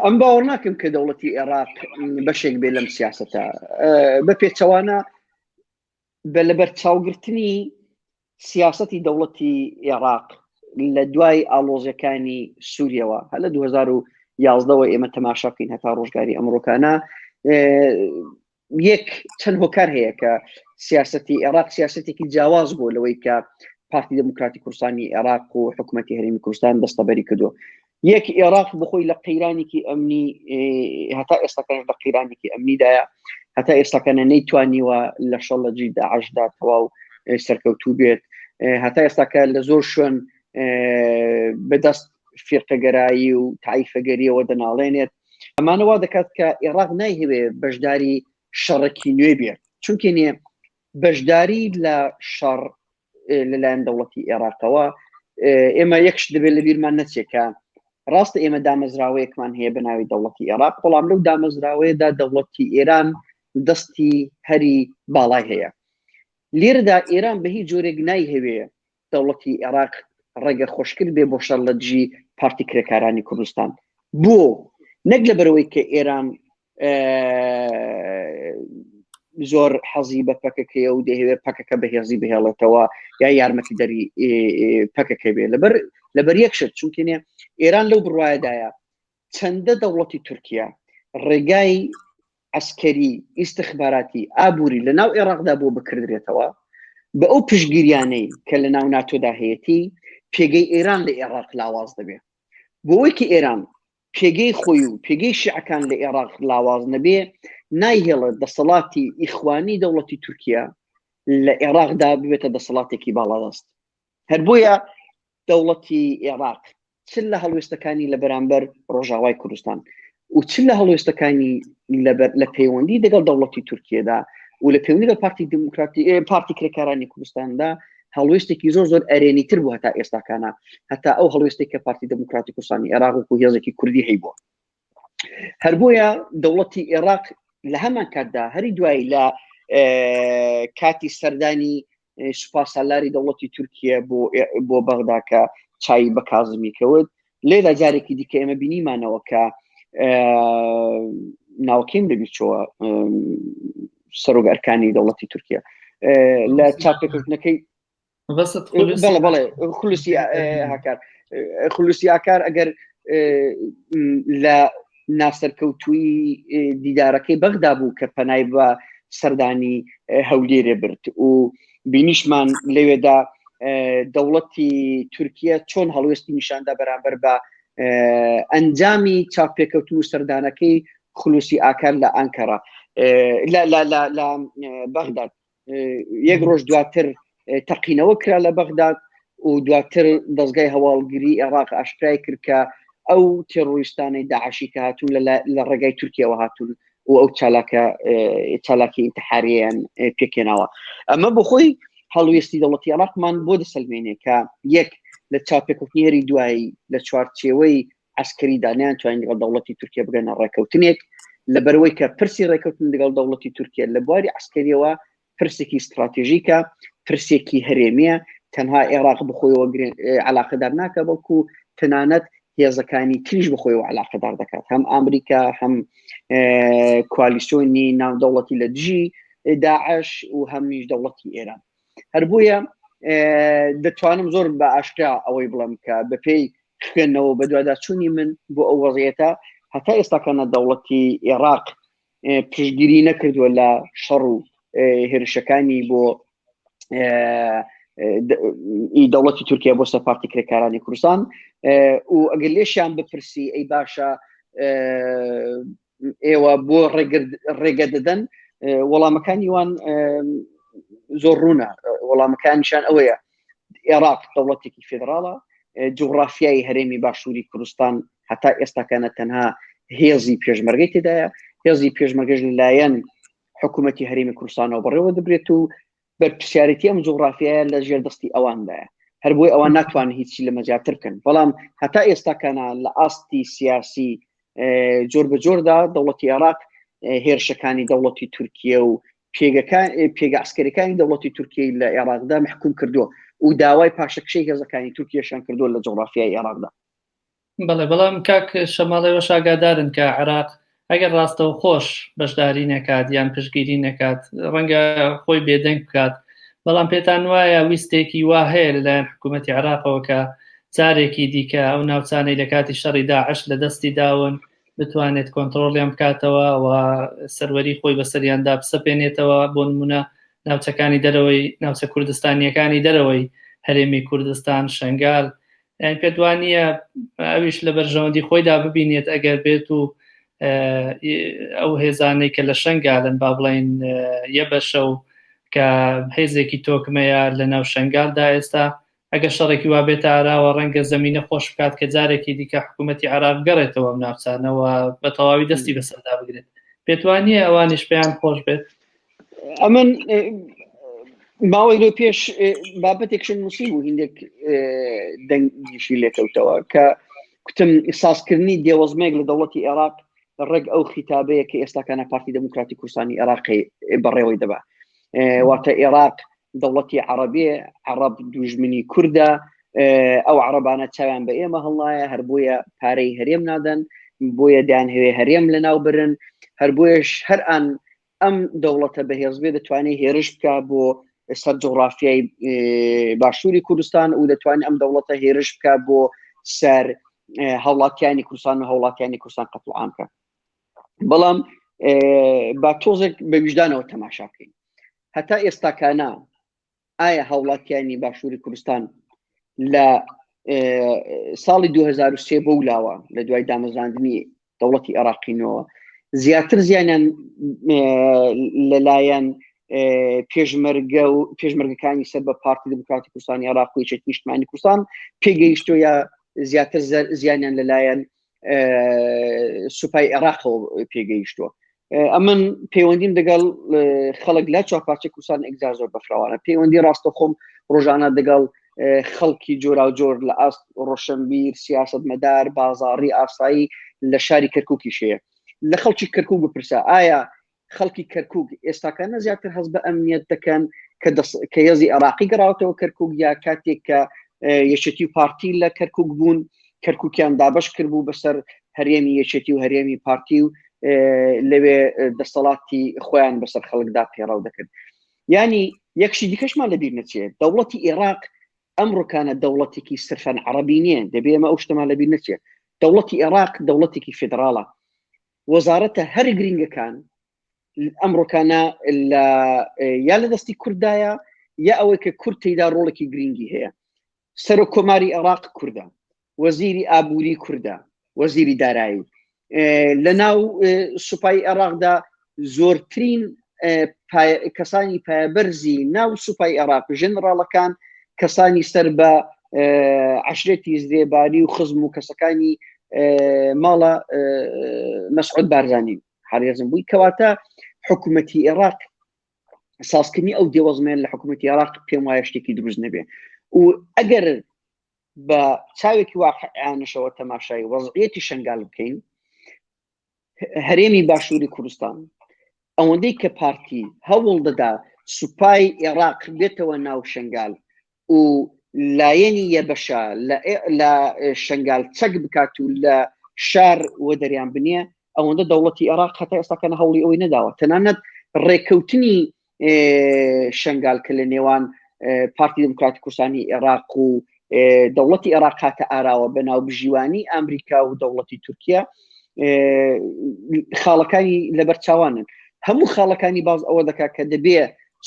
ئەم باوەڕ ناکەم کە دەوڵەتی عێراق بەشێک بێ لەم سیاستە بە پێچەوانە بە لەبەر چاوگرتنی سیاستی دەوڵەتی عێراق لە دوای ئاڵۆزەکانی سووریەوە هە لە 2011ەوە ئێمە تەماشا بکەین هەتا ڕۆژگاری ئەمڕۆکانە یەک چەند هۆکار هەیە کە سیاستی عێراق سیاستێکی جیاواز بوو لەوەی کە پارتی دموکراتی کوردستانی عێراق و حکوومەتتی هەرێمی کوردستان دەستەبەری کردو یەک عێراق بخۆی لە قەیرانێکی ئەمنی هەتا ئێستاکەش لە قەیرانێکی ئەمنیدایە هەتا ئێستاکەنە نەیتوانیوە لە شەڕ لە جی داعشدا تەواو سەرکەوتوو بێت هەتا ئێستاکە لە زۆر شوێن بەدەست فیرقەگەرایی و تایفەگەریەوە دەناڵێنێت ئەمانە وا دەکات کە ئێراق نایهەوێ بەشداری شەڕێکی نوێ بێت چونکە نێ بەشداری لە شەڕ لەلایەن دەوڵەتی عێراقەوە ئێمە یەکش دەبێت لە بیرمان نەچێت کە ڕاستە ئێمە دامەزراوەیەکمان هەیە بە ناوی دەوڵەتی عێراق بەڵام لەو دامەزراوەیەدا دەوڵەتی ئێران دەستی هەری باڵای هەیە لێرەدا ئێران بە هیچ جۆرێک نایهەوێ دەوڵەتی عێراق ڕێگە خۆشکرد بێ بۆ شەڕ لە دژی پارتی کرێکارانی کوردستان بۆ نەک لەبەرەوەی کە ئێران زۆر حەزی بە پەکەکەیە و دەیەوێت پەکەکە بەهێزی بهێڵێتەوە یا یارمەتی دەری پەکەکە بێ لەبەر لەبەر یەک شت چونکێنێ ئێران لەو بڕواایەدایە چەندە دەوڵەتی تورکیا ڕێگای عسکەری ئیسیخباراتی ئابووری لە ناو عێراقدا بۆ بکردرێتەوە بە ئەو پشگیریانەی کە لە ناو ناتۆدا هەیەی پێگەی ئێران لە عێراق لاواز دەبێت بۆەوەی کە ئێران پێگەی خۆی و پێگەی شیعەکان لە عێراق لاواز نەبێ نایهێڵێت دەسەڵاتی ئیخوانی دەوڵەتی تورکیا لە عێراقدا ببێتە دەسەڵاتێکی باڵادەست هەر بۆیە دەوڵەتی عێراق چ لە هەڵوێستەکانی لە بەرامبەر ڕۆژاوای کوردستان و چ لە هەڵوێستەکانی لە پەیوەندی دەگەڵ دەوڵەتی تورکیەدا و لە پەیوەندی لە پارتی دموکراتی پارتی کرێکارانی کوردستاندا هەڵوێستێکی زۆر زۆر ئەرێنیتر بوو هەتا ئێستاکانە هەتا ئەو هەڵوێستێک کە پارتی دموکراتی کوردستانی عێراق وەکو هێزێکی کوردی هەیبووە هەر بۆیە دەوڵەتی عێراق لە هەمان کاتدا هەری دوایی لە کاتی سەردانی سوپاسالاری دەوڵەتی تورکیە بۆ بۆ بەغدا کە چای بە کازمی کەوت لێرە جارێکی دیکە ئێمە بینیمانەوە کە ناوکیم لەبیرچەوە سەرۆک ئەرکانی دەوڵەتی تورکیا لە چاپێکردنەکەی بەڵێ بەڵێ خلوسی هاکار خلوسی ئاکار ئەگەر لە ناسەرکەوتووی دیدارەکەی بەغدا بوو کە پەنای بە سەردانی هەولێرێ برد و بینیشمان لەوێدا. دەوڵەتی تورکیا چۆن هەڵوێستی نیشاندا بەرامبەر بە ئەنجامی چاپێکەوتن و سەردانەکەی خلوسی ئاکار لە ئەنکەرە لە بەغداد یەک ڕۆژ دواتر تەقینەوە کرا لە بەغداد و دواتر دەستگای هەواڵگری عێراق ئاشکرای کرد کە ئەو تێرۆریستانەی داعشی کە هاتوون لە ڕێگای تورکیاوە هاتوون و ئەو چالاکە چالاکی ئینتحاریان پێکێناوە ئەمە بۆ خۆی هەڵوێستی دەوڵەتی عێراقمان بۆ دەسەلمێنێ کە یەک لە چاپێکەوتنی هەری دوایی لە چوارچێوەی عسکەریدا نیانتوانین لەگەڵ دەوڵەتی تورکیا بگەنە ڕێککەوتنێک لەبەرەوەی کە پرسی ڕێککەوتن لەگەڵ دەوڵەتی تورکیا لە بواری عسکەریەوە پرسێکی ستراتیژیکە پرسێکی هەرێمیە تەنها عێراق بخۆیەوە علاقەدار ناکە بەڵکو تەنانەت هێزەکانی تریش بخۆیەوە علاقەدار دەکات هەم ئەمریکا هەم کوالیسیۆنی ناودەوڵەتی لە دژی داعش و هەمیش دەوڵەتی ئێران هەر بۆیە دەتوانم زۆر بە ئاشکرا ئەوەی بڵم کە بەپێی خوێندنەوە بەدواداچوونی من بۆ ئەو وەزیەتە هەتا ئێستاکەنە دەوڵەتی عێراق پشتگیری نەکردووە لە شەڕ و هێرشەکانی بۆ دەوڵەتی تورکیا بۆ سەر پارتی کرێکارانی کوردستان و ئەگەر لێشیان بپرسی ئەی باشە ئێوە بۆ ڕێگە دەدەن وەڵامەکانی وان زۆر ڕوونە وەڵامەکانیشان ئەوەیە عێراق دەوڵەتێکی فێدراڵە جوغرافیای هەرێمی باشووری کوردستان هەتا ئێستاکانە تەنها هێزی پێشمەرگەی تێدایە هێزی پێشمەرگەش لەلایەن حکوومەتی هەرێمی کوردستانەوە بەڕێوە دەبرێت و بەرپرسیارێتی ئەم جوغرافیایە لە ژێر دەستی ئەواندایە هەر بۆی ئەوان ناتوانن هیچی لەمە زیاتر بکەن بەڵام هەتا ئێستاکانە لە ئاستی سیاسی جۆر بە جۆردا دەوڵەتی عێراق هێرشەکانی دەوڵەتی تورکیە و پێگەکان پێگە عسکەریەکانی دەوڵەتی تورکیەی لە عێراقدا محکوم کردووە و داوای پاشەکشەی هێزەکانی تورکیەشان کردووە لە جوغرافیای عێراقدا. بەڵێ بەڵام کاک شەماڵ ئێوەش ئاگادارن کە عێراق ئەگەر ڕاستەوخۆش بەشداری نەکات یان پشتگیری نەکات ڕەنگە خۆی بێدەنگ بکات بەڵام پێتان وایە ویستێکی وا هەیە لەلایەن حکوومەتی عێراقەوە کە جارێکی دیکە ئەو ناوچانەی لە کاتی شەڕی داعش لە دەستی داون بتوانێت کۆنتترۆڵیان بکاتەوە و سەروەری خۆی بەسەریاندا بسەپێنێتەوە بۆ نمونە ناوچەکانی دەرەوەی ناوچە کوردستانیەکانی دەرەوەی هەرێمی کوردستان شنگال یان پێت وا نییە ئەویش لە بەرژەوەندی خۆیدا ببینێت ئەگەر بێت و ئەو هێزانەی کە لە شنگالن با بڵین یەبەشە و کە هێزێکی تۆکمەیە لە ناو شنگالدا ئێستا ئەگەر شەڕێکی وا بێتە ئاراوە ڕەنگە زەمینە خۆش بکات کە جارێکی دیکە حکوومەتی عێراق بگەڕێتەوە ئەم ناوچانەوە بە تەواوی دەستی بەسەردا بگرێت پێت وا نییە ئەوانیش پێیان خۆش بێت؟ ئەمن ماوەی لۆ پێش بابەتێکشم نووسی بوو هندێک دەنگیشی لێکەوتەوە کە کوتم سازکردنی دێوەزمێک لە دەوڵەتی عێراق ڕێک ئەو خیتابەیە کە ئێستاکانە پارتی دەموکراتی کوردستانی عێراقی بەڕێوەی دەبا واتە عێراق دەوڵەتی عەڕەبێ عەڕەب دوژمنی کوردە ئەو عەڕەبانە چاویان بە ئێمە هەڵنایە هەر بۆیە پارەی هەرێم نادەن بۆیە دەیانهەوێ هەرێم لەناو برن هەر بۆیەش هەر ئان ئەم دەوڵەتە بەهێز بێ دەتوانێت هێرش بکە بۆ سەر جوغرافیای باشووری کوردستان و دەتوانێت ئەم دەوڵەتە هێرش بکە بۆ سەر هاوڵاتیانی کوردستان و هاوڵاتیانی کوردستان قەتڵ عام بکە بەڵام با تۆزێک بە ویژدانەوە تەماشا بکەین هەتا ئێستاکانە ئایا هاوڵاتیانی باشووری کوردستان لە ساڵی 2023 بۆ لاوە لە دوای دامەزراندنی دەوڵەتی عێراقینەوە زیاتر زیانیان لەلایەن پێشمەرگە و پێشمەرگەکانی سەر بە پارتی دموکراتی کوردستانی عێراق و یەکێتی نیشتمانی کوردستان پێگەیشتۆ یا زیاتر زیانیان لەلایەن سوپای عێراقەوە پێگەیشتووە ئەمن پەیوەندیم دەگەڵ خەڵک لە چوارپارچە کوردستان ئەگزار زۆر بەفراوانە پەیوەندی ڕاستە خۆم ڕۆژانە دەگەڵ خەڵکی جۆراوجۆر لە ئاست ڕۆشنبیر سیاست مەدار بازاڕی ئاسایی لە شاری کەرککی شەیە لە خەڵکی کەرکک بپرسە ئایا خەڵکی کەرکک ئێستاکانە زیاتر هەست بە ئەمنیەت دەکەن کە هێزی عێراقی گەڕاوەتەوە کەرکک یا کاتێک کە یەکێتی و پارتی لە کەرکک بوون کەرککیان دابش کردبوو بەسەر هەرێمی یەکێتی و هەرێمی پارتی و لەوێ دەسەڵاتی خۆیان بەسەر خەڵکدا پێڕەو دەکرد ینی یەکشی دیکەشمان لەبیر نەچێت دەوڵەتی عێراق ئەمڕۆکانە دەوڵەتێکی سرفەن عەڕەبی نییە دەبێ ئێمە ئەو شتەمان لەبیر نەچێت دەوڵەتی عێراق دەوڵەتێکی فیدراڵە وەزارەتە هەرە گرینگەکان ئەمڕۆکانە لە یا لە دەستی کوردایە یا ئەوەی کە کورد تێیدا ڕۆڵێکی گرنگی هەیە. سەرۆک کۆماری عێراق کوردە، وەزیری ئابووری کوردە، وەزیری دارایی لە ناو سوپای عێراقدا زۆرترین کەسانی پایەبەرزی ناو سوپای عێراق ژەنراڵەکان کەسانی سەر بە عشرێتی زرێباری و خزم و کەسەکانی ماڵە مەسعود بارزانانی حرێزم بووی کەواتە حکوومەتی عێراق سازکردنی ئەو دێوەزمێن لە حکوومەتی عێراق پێم وایە شتێکی دروست نەبێ و ئەگەر بە چاوێکی واقعیانشەوە تەماشای وەزعەتی شنگال بکەین هەرێمی باشووری کوردستان ئەوەندەی کە پارتی هەوڵ دەدا سوپای عێراق بێتەوە ناو شنگال و لایەنی یەبەشە لە شنگال چەک بکات و لە شار وەدەریان بنێ ئەوەندە دەوڵەتی عێراق هەتا ئێستاکەنە هەوڵی ئەوەی نەداوە تەنانەت ڕێککەوتنی شنگال کە لە نێوان پارتی دموکراتی کوردستانی عێراق و دەوڵەتی عێراق هاتە ئاراوە بە ناوبژیوانی ئەمریکا و دەوڵەتی تورکیا خاڵەکانی لەبەر چاوانن هەموو خاڵەکانی باز ئەوە دەکات کە دەبێ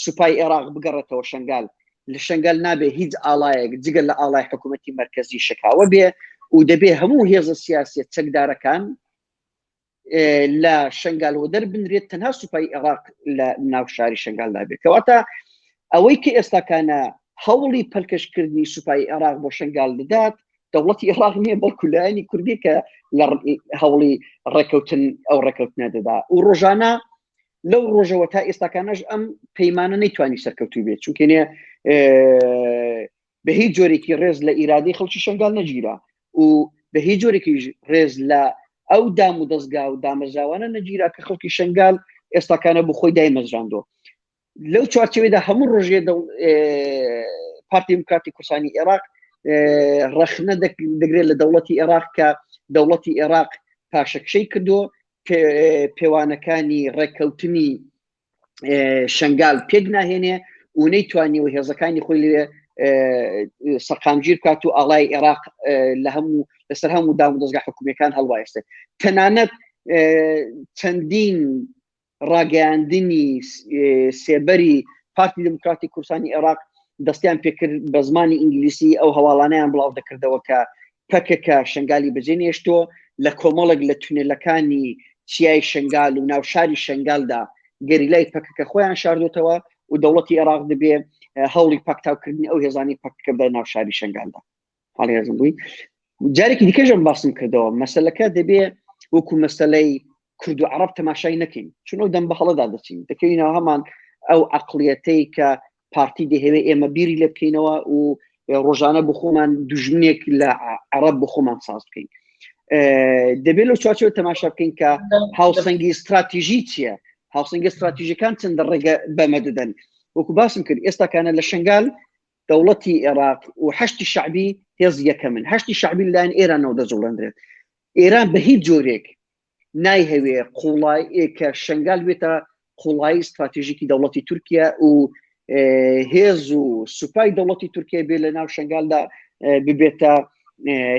سوپای عێراق بگەڕێتەوە شنگال لە شنگال نابێ هیچ ئاڵایەک جگە لە ئاڵای حکوومەتی مرکزی شکاوە بێ و دەبێ هەموو هێزە سیاسیە چەکدارەکان لە شنگال وەدەر بنرێت تەنها سوپای عێراق لە ناو شاری شنگالدا بێت کەواتە ئەوەی کە ئێستاکانە هەوڵی پەلکەشکردنی سوپای عێراق بۆ شنگال دەدات دەوڵەتی عێراق نییە بەڵکو لایەنی کوردی کە لە هەوڵی ڕێککەوتن ئەو ڕێککەوتنە دەدا و ڕۆژانە لەو ڕۆژەوە تا ئێستاکانەش ئەم پەیمانە نەیتوانی سەرکەوتوو بێت چونکە نێ بە هیچ جۆرێکی ڕێز لە ئیرادەی خەڵکی شنگال نەگیرا و بە هیچ جۆرێکیش ڕێز لە ئەو دام و دەستگا و دامەزراوانە نەگیرا کە خەڵکی شنگال ئێستاکانە بۆ خۆی دایمەزراندۆ لەو چوارچێوەیدا هەموو ڕۆژێ پارتی دیموکراتی کوردستانی عێراق ڕەخنە دەگرێت لە دەوڵەتی عێراق کە دەوڵەتی عێراق پاشەکشەی کردو پێوانەکانی ڕێککەوتنی شنگال پێک ناهێنێ و نەیتوانی و هێزەکانی خۆی لێ سەقامگیر بکات و ئاڵای عێراق لە هەموو لەسەر هەموو دام و دەستگا حکومیەکان هەڵوایستێت تەنانەت چەندین ڕاگەیاندنی سێبەری پارتی دموکراتی کوردستانی عێراق دەستیان پێکرد بە زمانی ئینگلیسی ئەو هەواڵانیان بڵاو دەکردەوە کە پەکەکە شنگالی بەجێ نێشتۆ لە کۆمەڵێک لە تونێلەکانی چیای شنگال و ناو شاری شنگالدا گەریلای پەکەکە خۆیان شاردۆتەوە و دەوڵەتی عێراق دەبێ هەوڵی پاکتاوکردنی ئەو هێزانی پەکەکە بە ناو شاری شنگالدا هەڵێزم بووی جارێکی دیکەژم باسم کردەوە مەسلەکە دەبێ وەکو مەسلەی کورد و عرب تەماشای نەکەین چون ئەو دەم بە هەڵەدا دەچین دەکەوینەوە هەمان ئەو عقلیەتەی کە پارتی دەهەوێ ئێمە بیری لێ بکەینەوە و ڕۆژانە بۆ خۆمان دوژمنێک لە عرب بۆ خۆمان ساز بکەین دەبێت لەو چوارچێوە تەماشا بکەین کە هاوسەنگی استراتیژی چییە هاوسەنگی استراتیژەکان چەندە ڕێگە بەمە دەدەن وەکو باسم کرد ئێستاکانە لە شنگال دەوڵەتی عێراق و حەشدی شەعبی هێز یەکەمن حەشدی شەعبی لەلایەن ئێرانەوە دەجوڵێندرێت ئێران بە هیچ جۆرێک نایهەوێ قوڵای کە شنگال بێتە قوڵایی استراتیژیکی دەوڵەتی تورکیا و هێز و سوپای دەوڵەتی تورکیا بێ لە ناو شنگالدا ببێتە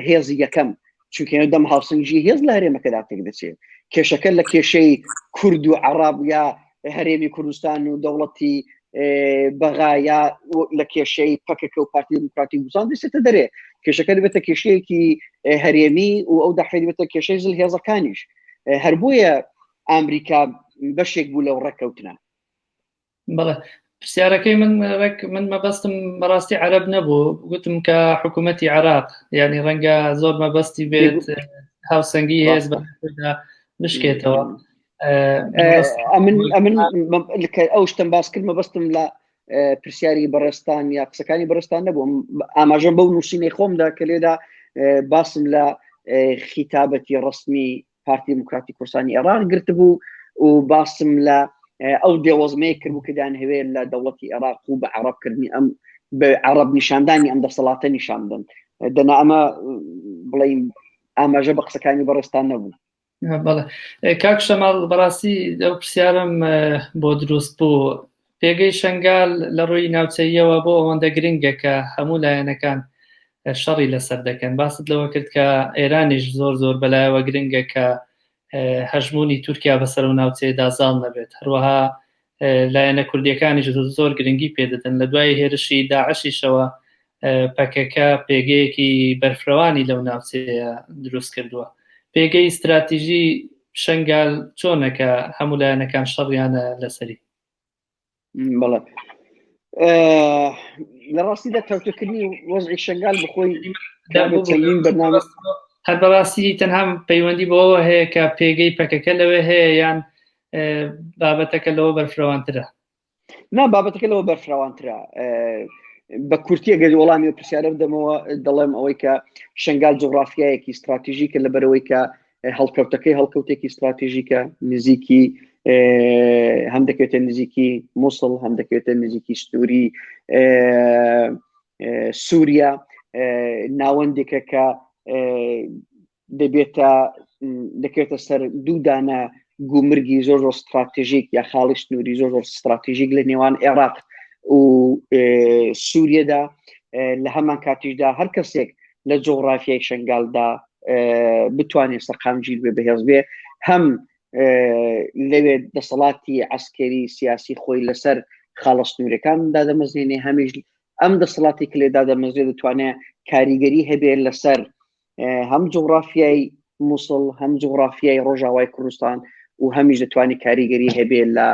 هێزی یەکەم چونکە دەم هاوسەنگی هێز لە هەرێمەکەدا تێک دەچێت کێشەکە لە کێشەی کورد و عرب یا هەرێمی کوردستان و دەوڵەتی بەغا یا لە کێشەی پەکەکە و پارتی دیموکراتی کوردستان دەچێتە دەرێ کێشەکە دەبێتە کێشەیەکی هەرێمی و ئەو دەحێ دەبێتە کێشەی زل هێزەکانیش هەر بۆیە ئەمریکا بەشێک بوو لەو ڕێککەوتنە بەڵێ پرسیارەکەی من ڕێک من مەبەستم بەڕاستی عەرەب نەبوو گوتم کە حکوومەتی عراق یعنی ڕەنگە زۆر مەبەستی بێت هاوسەنگی هێز بە بشکێتەوە ئەمن ئەمن ئەو شتم باس کرد مەبەستم لە پرسیاری بەڕێستان یا قسەکانی بەڕێستان نەبووم ئاماژەم بەو نووسینەی خۆمدا کە لێدا باسم لە خیتابەتی ڕسمی پارتی دیموکراتی کوردستانی عێراق گرتبوو و باسم لە ئەو دێوەزمەیە کردبوو کە دانهوێ لە دەوڵەتی عێراق و بە عەرەبکردنی ئەم بە عەرەب نیشاندانی ئەم دەسەڵاتە نیشان بدەن دەنا ئەمە بڵین ئاماژە بە قسەکانی بەڕێستان نەبوو بەڵێ کاک شەماڵ بەڕاستی ئەو پرسیارم بۆ دروست بوو پێگەی شنگال لە ڕووی ناوچەیەوە بۆ ئەوەندە گرنگە کە هەموو لایەنەکان شەڕی لەسەر دەکەن باست لەوە کرد کە ئێرانیش زۆر زۆر بەلایەوە گرنگە کە هەژمونی تورکیا بەسەر و ناوچەیەدا زاڵ نەبێت هەروەها. لایەنە کوردیەکانیش زۆر گرنگی پێدەدەن لە دوای هێرشی داعشیشەوە پەکەکە پێگەیەکی بەرفرەوانی لەو ناوچەیە دروست کردووە پێگەی استراتیژی شنگال چۆنە کە هەموو لایەنەکان شەڕیانە لەسەری بەڵێ لە ڕاستیدا تاوتوێکردنی وەزعی شنگال بخۆی چەندین بەرنامە هەر بەڕاستی تەنها پەیوەندی بەوە هەیە کە پێگەی پەکەکە لەوێ هەیە یان بابەتەکە لەوە بەرفرەوانترە نا بابەتەکە لەوە بەرفراوانترە بە کورتیە گەر وەڵامی و پرسیارە بدەمەوە دەڵێم ئەوەی کە شنگال جوگرافیایەکی استراتیژیکە لەبەرەوەی کە هەڵکەوتەکەی هەڵکەوتێکی استراتیژیکە نزیکی هەم دەکەوێتە نزیکی مووسڵ هەم دەکەوێتە نزیکی سنووری سووریا ناوەندێکە کە دەبێتە دەکەوێتە سەر دوو دانە گومرگی زۆر زۆر ستراتژیک یا خاڵی سنووری زۆر زۆر ستراتژیک لە نێوان عێراق و سووریەدا لە هەمان کاتیشدا هەر کەسێک لە جۆغرافیای شنگالدا بتوانێت سەقامگیر بێ بەهێز بێ هەم لەوێ دەسەڵاتی عسکەری سیاسی خۆی لەسەر خاڵە سنوورەکان دادەمەزرێنێ هەمیش ئەم دەسەڵاتی کە لێ دادەمەزرێ دەتوانێت کاریگەری هەبێت لەسەر هەم جوغرافیای مووسڵ هەم جوغرافیای ڕۆژاوای کوردستان و هەمیش دەتوانێت کاریگەری هەبێت لە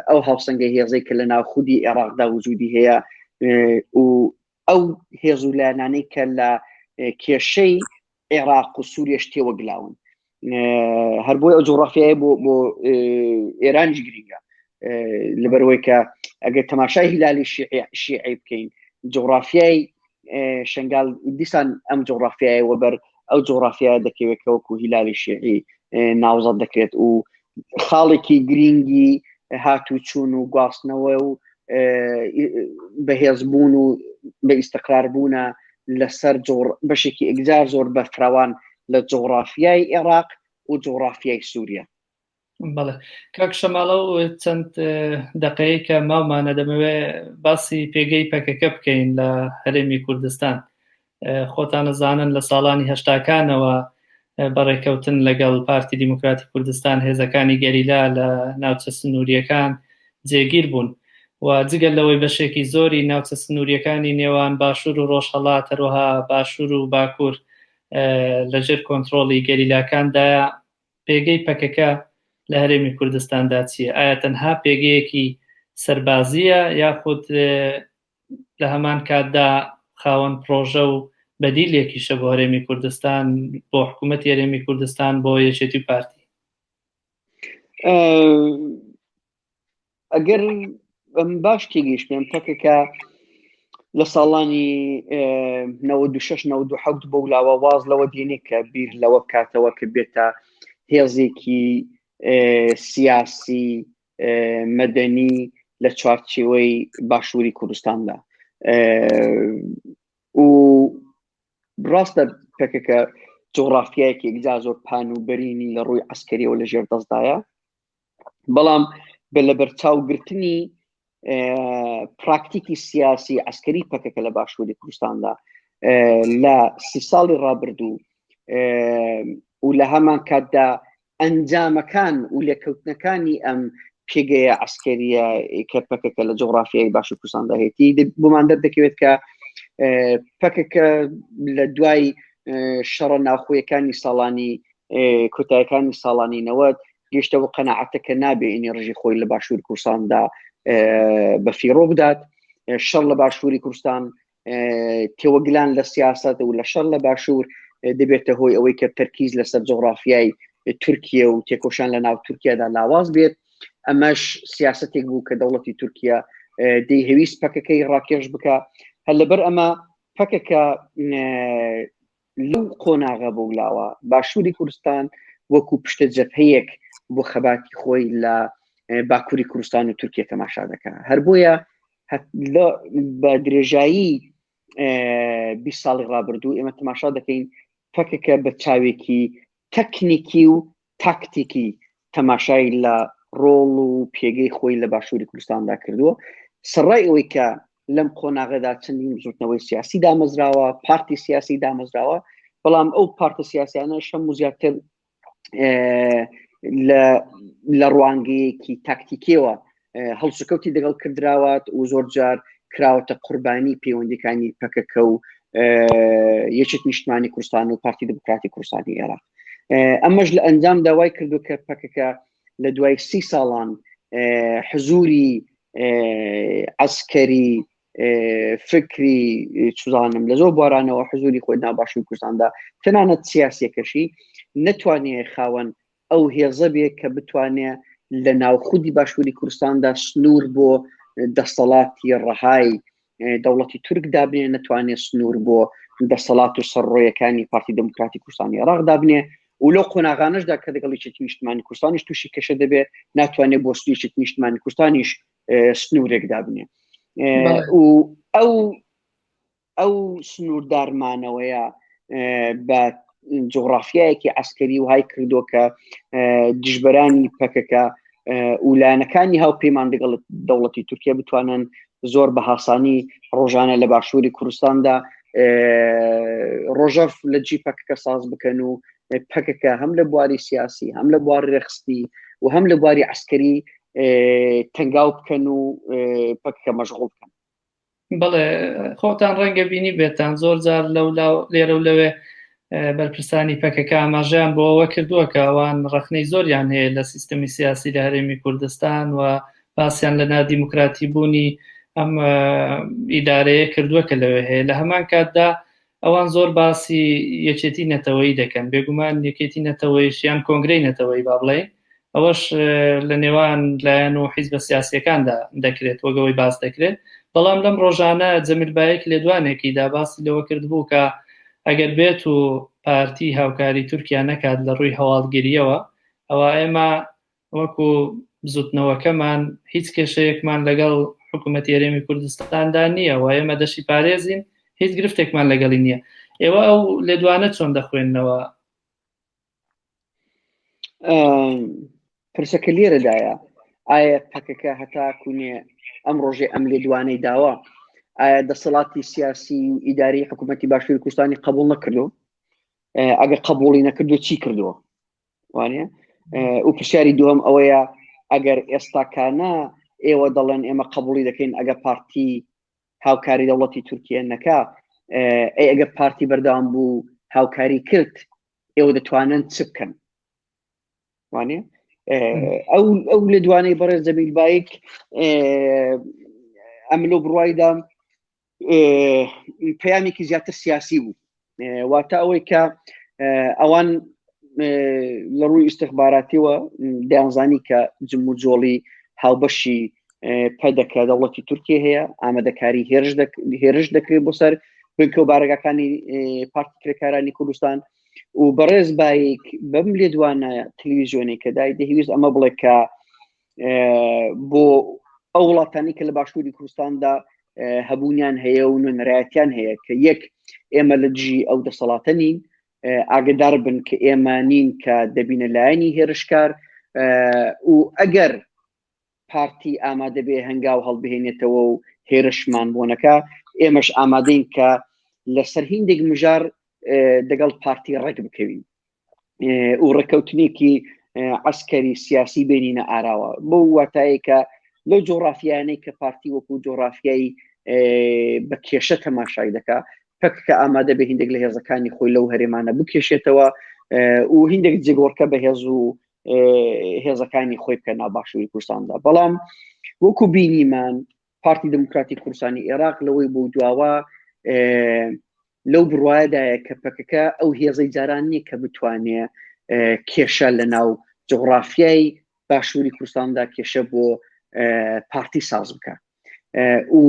ئەو هاوسەنگە هێزەی کە لە ناو خودی عێراقدا وجودی هەیە و ئەو هێز و لایەنانەی کە لە کێشەی عێراق و سووریش تێوەگلاون هەر بۆی ئەو جوغرافیای بۆ بۆ ئێرانیش گرینگە لەبەرەوەی کە ئەگەر تەماشای هیلالی شیعی بکەین جوغرافیای شنگال دیسان ئەم جوغرافیای وەبەر ئەو جوغرافیای دەکەوێت کە وەکو هیلالی شیعی ناوزەد دەکرێت و خاڵێکی گرینگی هاتوچوون و گواستنەوە و بەهێزبوون و بە ئیسیقرار بوونە لەسەر جۆر بەشێکی ئەگجار زۆر بەرفراوان لە جۆغرافیای عێراق و جۆغرافیای سووریا. بەڵێ کاک شەماڵە و چەند دقەیە کە ماومانە دەمەوێ باسی پێگەی پەکەکە بکەین لە هەرێمی کوردستان خۆتانەزانن لە ساڵانی هەشتاکانەوە بەڕێکەوتن لەگەڵ پارتی دیموکراتی کوردستان هێزەکانی گەریلا لە ناوچە سنووریەکان جێگیر بوون و جگە لەوەی بەشێکی زۆری ناوچە سنووریەکانی نێوان باشوور و ڕۆژهەڵات هەروەها باشوور و باکوور لەژێر کۆنترۆڵی گەریلاکاندایە پێگەی پەکەکە لە هەرێمی کوردستاندا چییە؟ ئایا تەنها پێگەیەکی سەربازییە یاخود لە هەمان کاتدا خاوەن پرۆژە و بەدیلێکیشە بۆ هەرێمی کوردستان بۆ حکوومەتی هەرێمی کوردستان بۆ یەکێتی و پارتی؟ ئەگەر ئەم باش تێگەیشتم پەکەکە لە ساڵانی 96 97 بۆ لاوە واز لەوە دێنێ کە بیر لەوە بکاتەوە کە بێتە هێزێکی سیاسی مەدەنی لە چوارچێوەی باشووری کوردستاندا و ڕاستە پەکەکە جۆغرافیایەکی ئەگجا زۆر پان و بەرینی لە ڕووی عسکەریەوە لە ژێر دەستدایە بەڵام بە لەبەرچاوگرتنی پراکتیکی سیاسی عسکەری پەکەکە لە باشووری کوردستاندا لە سی ساڵی ڕابردوو و لە هەمان کاتدا ئەنجامەکان و لێکەوتنەکانی ئەم پێگەیە عسکەریە کە پەکەکە لە جۆغرافیای باش کوردستاندا هەیەی بۆمان دەردەکەوێت کە پەکەکە لە دوای شەڕە ناوخۆیەکانی ساڵانی کۆتایەکانی ساڵانی نەوەت گەیشتەوە قەناعەتە کە نابێ ئینێڕژی خۆی لە باشوور کوردستاندا بە فیڕۆ بدات شەڕ لە باشووری کوردستان تێوەگلان لە سیاست و لە شەڕ لە باشوور دەبێتە هۆی ئەوەی کە تەرکیز لەسەر جۆغرافیای تورکیە و تێکۆشان لە ناو تورکیادا لاواز بێت ئەمەش سیاستێک بوو کە دەوڵەتی تورکیا دەیهەویست پەکەکەی ڕاکێش بکە هەر لەبەر ئەمە پەکەکە لەو قۆناغە بۆ لاوە باشووری کوردستان وەکو پشتە جەپەیەک بۆ خەباتی خۆی لە باکووری کوردستان و تورکیا تەماشا دەکات هەر بۆیە بە درێژایی 20 ساڵی ڕابردوو ئێمە تەماشا دەکەین پەکەکە بە چاوێکی تەکنیکی و تاکتیکی تەماشای لە ڕۆڵ و پێگەی خۆی لە باشووری کوردستاندا کردووە سەرڕای ئەوەی کە لەم قۆناغەدا چەندین بزوتنەوەی سیاسی دامەزراوە پارتی سیاسی دامەزراوە بەڵام ئەو پارتە سیاسیانە شەم و زیاتر لە ڕوانگەیەکی تاکتیکیەوە هەڵسوکەوتی دەگەڵ کردراوات و زۆر جار کراوەتە قوربانی پەیوەندیەکانی پەکەکە و یەکێتی نیشتمانی کوردستان و پارتی دموکراتی کوردستانی عێراق ئەمەش لە ئەنجام داوای کردو کە پەکەکە لە دوای سی ساڵان حزوری عسکەری فکری چزانم لە زۆر بوارانەوە حزوری خۆی ناو باشوور کوردستاندا تەنانەت سیاسیەکەشی نەتوانێ خاوەن ئەو هێزە بێ کە بتوانێ لە ناوخودی باشووری کوردستاندا سنوور بۆ دەسەڵاتی ڕەهای دەوڵەتی تورک دابنێ نەتوانێت سنوور بۆ دەسەڵات و سەرڕۆیەکانی پارتی دموکراتی کوردستانی عێراق دابنێ و لەو قۆناغانەشدا کە دەگەڵ یەکێتی نیشتمانی کوردستانیش تووشی کێشە دەبێ ناتوانێت بۆ یەکێتی نیشتمانی کوردستانیش سنوورێک دابنێ و ئەو ئەو سنووردارمانەوەیە بە جوغرافیایەکی عسکەری و های کردو کە دژبەرانی پەکەکە و لایەنەکانی هاوپەیمان لەگەڵ دەوڵەتی تورکیا بتوانن زۆر بە هاسانی ڕۆژانە لە باشووری کوردستاندا ڕۆژەف لە جی پەکەکە ساز بکەن و پەکەکە هەم لە بواری سیاسی هەم لە بواری ڕێخستی و هەم لە بواری عسکەری تەنگاو بکەن و پەکەکە مەشغوڵ بکەن. بەڵێ خۆتان ڕەنگە بینی بێتان زۆر جار لەو لێرە و لەوێ بەرپرسانی پەکەکە ئاماژەیان بۆ ئەوە کردووە کە ئەوان ڕەخنەی زۆریان هەیە لە سیستەمی سیاسی لە هەرێمی کوردستان و باسیان لە نادیموکراتی بوونی ئەم ئیدارەیە کردووە کە لەوێ هەیە لە هەمان کاتدا ئەوان زۆر باسی یەکێتی نەتەوەیی دەکەن، بێگومان یەکێتی نەتەوەیش یان کۆنگرەی نەتەوەیی با بڵێین، ئەوەش لە نێوان لایەن و حیزبە سیاسییەکاندا دەکرێت وەک ئەوەی باس دەکرێت، بەڵام لەم ڕۆژانە جەمیل بایک لێدوانێکی دا باسی لەوە کردبوو کە ئەگەر بێت و پارتی هاوکاری تورکیا نەکات لە ڕووی هەواڵگرییەوە ئەوا ئێمە وەکو بزوتنەوەکەمان هیچ کێشەیەکمان لەگەڵ حکوومەتی هەرێمی کوردستاندا نییە و ئێمە دەشی پارێزین هیچ گرفتێکمان لەگەڵی نییە ئێوە ئەو لێدوانە چۆن دەخوێندنەوە؟ پرسەکە لێرەدایە ئایا پەکەکە هەتا کونێ ئەم ڕۆژێ ئەم لێدوانەی داوە ئایا دەسەڵاتی سیاسی و ئیداری حکوومەتی باشووری کوردستانی قبول نەکردو ئەگە قبولی نەکردو چی کردووە وانە و پرسیاری دووەم ئەوەیە ئەگەر ئێستاکانە ئێوە دەڵێن ئێمە قبولی دەکەین ئەگە پارتی هاوکاری دەوڵەتی تورکیە نەکا ئەی ئەگە پارتی بەردەوام بوو هاوکاری کرد ئێوە دەتوانن چ بکەن وانە ئەو ئەو لێدوانەی بەڕێز جەمیل بایک ئەم لۆ بڕایدام پەیامێکی زیاتر سیاسی بوو واتە ئەوەی کە ئەوان لە ڕووی ئیسیخباراتیەوە دەیانزانی کە جم و جۆڵی هاوبەشی پەدەکە دەوڵەتی تورکیە هەیە ئامادەکاری هێرش دەکرێت بۆ سەر بنکە و بارەگاکانی پارتی کرێکارانی کوردستان و بەڕێز بایک بەم لێدوانە تلویزیۆنی کە دای دەهویست ئەمە بڵێ کە بۆ ئەو وڵاتانی کە لە باشووری کوردستاندا هەبوونیان هەیە و نوێنەرایەتیان هەیە کە یەک ئێمە لە دژی ئەو دەسەڵاتە نین ئاگدار بن کە ئێمە نین کە دەبینە لایەنی هێرشکار و ئەگەر پارتی ئامادە بێ هەنگاو هەڵبهێنێتەوە و هێرشمان بۆنەکە ئێمەش ئامادەین کە لەسەر هیندێک مژار دەگەڵ پارتی ڕێک بکەوین و ڕێککەوتنێکی عسکەری سیاسی بێنینە ئاراوە بۆ واتایە کە لەو جۆرافیانەی کە پارتی وەکو جۆرافیایی بە کێشە تەماشای دەکا پەککە ئامادە بە هندێک لە هێزەکانی خۆی لەو هەرێمانە بکێشێتەوە و هندێک جێگۆڕکە بە هێز و هێزەکانی خۆی بکە ناو باشووری کوردستاندا بەڵام وەکو بینیمان پارتی دموکراتی کوردستانی عێراق لەوەی بۆ دواوە لەو بڕواایەدایە کە پەکەکە ئەو هێزەی جاران نییە کە بتوانێ کێشە لە ناو جغرافیای باشووری کوردستاندا کێشە بۆ پارتی ساز بکە و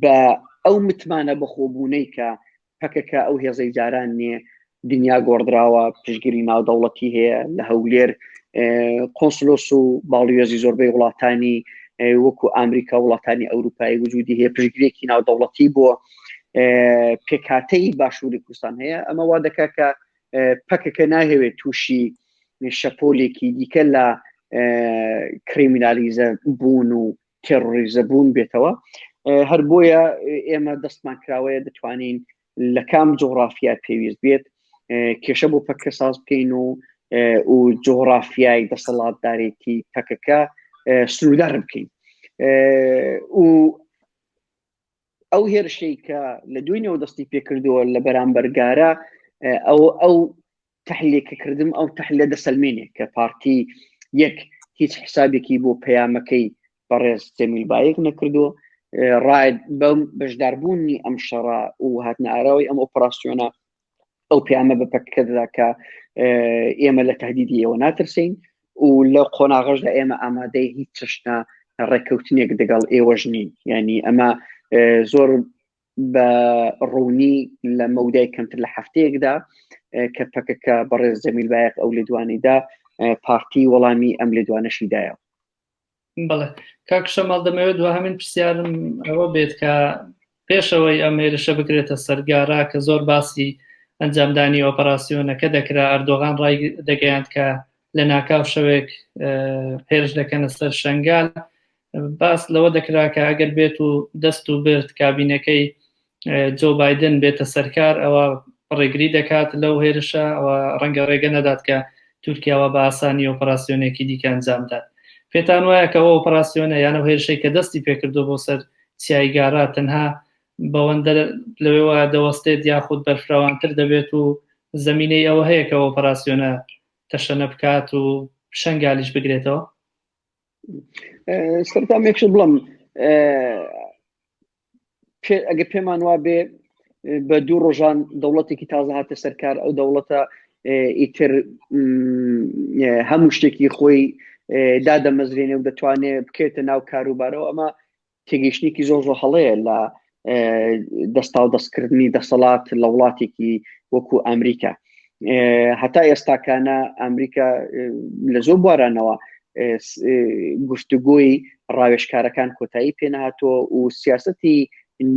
بە ئەو متمانە بەخۆبوونەی کە پەکەکە ئەو هێزەی جاران نییە دنیا گۆڕدراوە پشگیری ناودەوڵەتی هەیە لە هەولێر قۆنسلۆس و باڵیۆزی زۆربەی وڵاتانی وەکو ئەمریکا وڵاتانی ئەوروپایی وجودی هەیە پشگرێکی ناودەوڵەتی بۆ پێکهاتەی باشووری کوردستان هەیە ئەمە وا دەکات کە پەکەکە ناهەوێت تووشی شەپۆلێکی دیکە لە کریمینالیزە بوون و تێڕۆریزە بوون بێتەوە هەر بۆیە ئێمە دەستمان کراوەیە دەتوانین لە کام جۆغرافیا پێویست بێت کێشە بۆ پەککە ساز بکەین و و جۆغرافیای دەسەڵاتدارێتی پەکەکە سنووردار بکەین و ئەو هێرشەی کە لە دوێنێوە دەستی پێکردووە لە بەرامبەر گارە ئەو ئەو تحلیلێکە کردم ئەو تحلیلە دەسەلمێنێ کە پارتی یەک هیچ حسابێکی بۆ پەیامەکەی بەڕێز جەمیل بایق نەکردووە ڕاید بەم بەشداربوونی ئەم شەڕە و هاتنە ئاراوەی ئەم ئۆپەراسیۆنە ئەو پەیامە بە پەکەکە دەدا کە ئێمە لە تهدیدی ئێوە ناترسین و لە قۆناغەشدا ئێمە ئامادەی هیچ چشنە ڕێککەوتنێک دەگەڵ ئێوەش نین یعنی ئەمە زۆر بە ڕوونی لە مەودای کەمتر لە هەفتەیەکدا کە پەکەکە بەڕێز جەمیل بایەق ئەو لێدوانەیدا پارتی وەڵامی ئەم لێدوانەشی دایەوە. بەڵێ کاک شەماڵ دەمەوێت دواهەمین پرسیارم ئەوە بێت کە پێشەوەی ئەم هێرشە بکرێتە سەرگارا کە زۆر باسی ئەنجامدانی ئۆپەراسیۆنەکە دەکرا ئەردۆغان ڕای دەگەیاند کە لە ناکاو شەوێک هێرش دەکەنە سەر شنگال باس لەوە دەکرا کە ئەگەر بێت و دەست و برد کابینەکەی جۆ بایدن بێتە سەرکار ئەوە ڕێگری دەکات لەو هێرشە ئەوە ڕەنگە ڕێگە نەدات کە تورکیاوە بە ئاسانی ئۆپەراسیۆنێکی دیکە ئەنجامدات پێتان وایە کە ئەو ئۆپەراسیۆنە یان ئەو هێرشەی کە دەستی پێکردو بۆ سەر چیای گارا تەنها بەوەندە لەوێوە دەوەستێت یاخود بەرفراوانتر دەبێت و زمینەی ئەوە هەیە کە ئۆپەراسیۆنە تەشەنە بکات و شەنگالیش بگرێتەوە؟ سەرتا مێکشت بڵم ئەگە پێمان وا بێ بە دوو ڕۆژان دەوڵەتێکی تازە هاتە سەرکار ئەو دەوڵەتە ئیتر هەموو شتێکی خۆی دادەمەزرێنێ و دەتوانێت بکێتە ناو کاروبارەوە ئەمە تێگەیشتنێکی زۆر زۆر هەڵەیە لە دەستاو دەستکردنی دەسەڵات لە وڵاتێکی وەکو ئەمریکا هەتا ئێستاکانە ئەمریکا لە زۆر بوارانەوە گفتوگۆی ڕاوێشکارەکان کۆتایی پێنهاتووە و سیاستی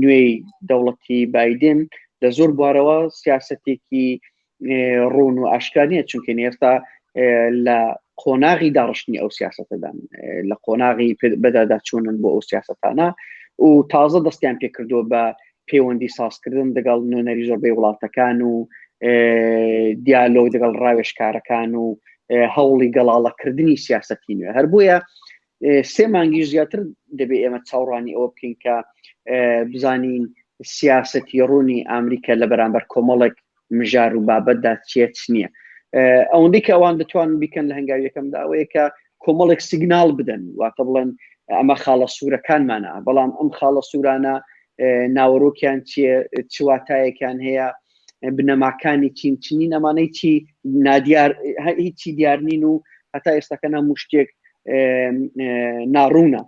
نوێی دەوڵەتی بادن لە زۆر بوارەوە سیاستێکی ڕوون و ئاشکرا نییە چونکە ئێستا لە قۆناغی داڕشتنی ئەو سیاستەدان لە قۆناغی بەداداچوونن بۆ ئەو سیاستانە و تازە دەستیان پێکردووە بە پەیوەندی سازکردن دەگەڵ نوێنەری زۆربەی وڵاتەکان و دیالۆگ دەگەڵ ڕاوێشکارەکان و هەوڵی گەڵاڵەکردنی سیاستی نوێ هەر بۆیە سێ مانگیش زیاتر دەبێ ئێمە چاوەڕوانی ئەوە بکەین کە بزانین سیاستی ڕوونی ئەمریکا لە بەرامبەر کۆمەڵێک مژار و بابەتدا چیە چ نییە ئەوەندەی کە ئەوان دەتوان بیکەن لە هەنگاوی یەکەمدا ئەوەیە کە کۆمەڵێک سیگناڵ بدەن واتە بڵێن ئەمە خاڵە سوورەکانمانە بەڵام ئەم خاڵە سوورانە ناوەرۆکیان چیە چ واتایەکیان هەیە بنەماکانی چین چنین ئەمانەی چی نادیار هیچی دیار نین و هەتا ئێستاکە هەموو شتێک ناڕوونە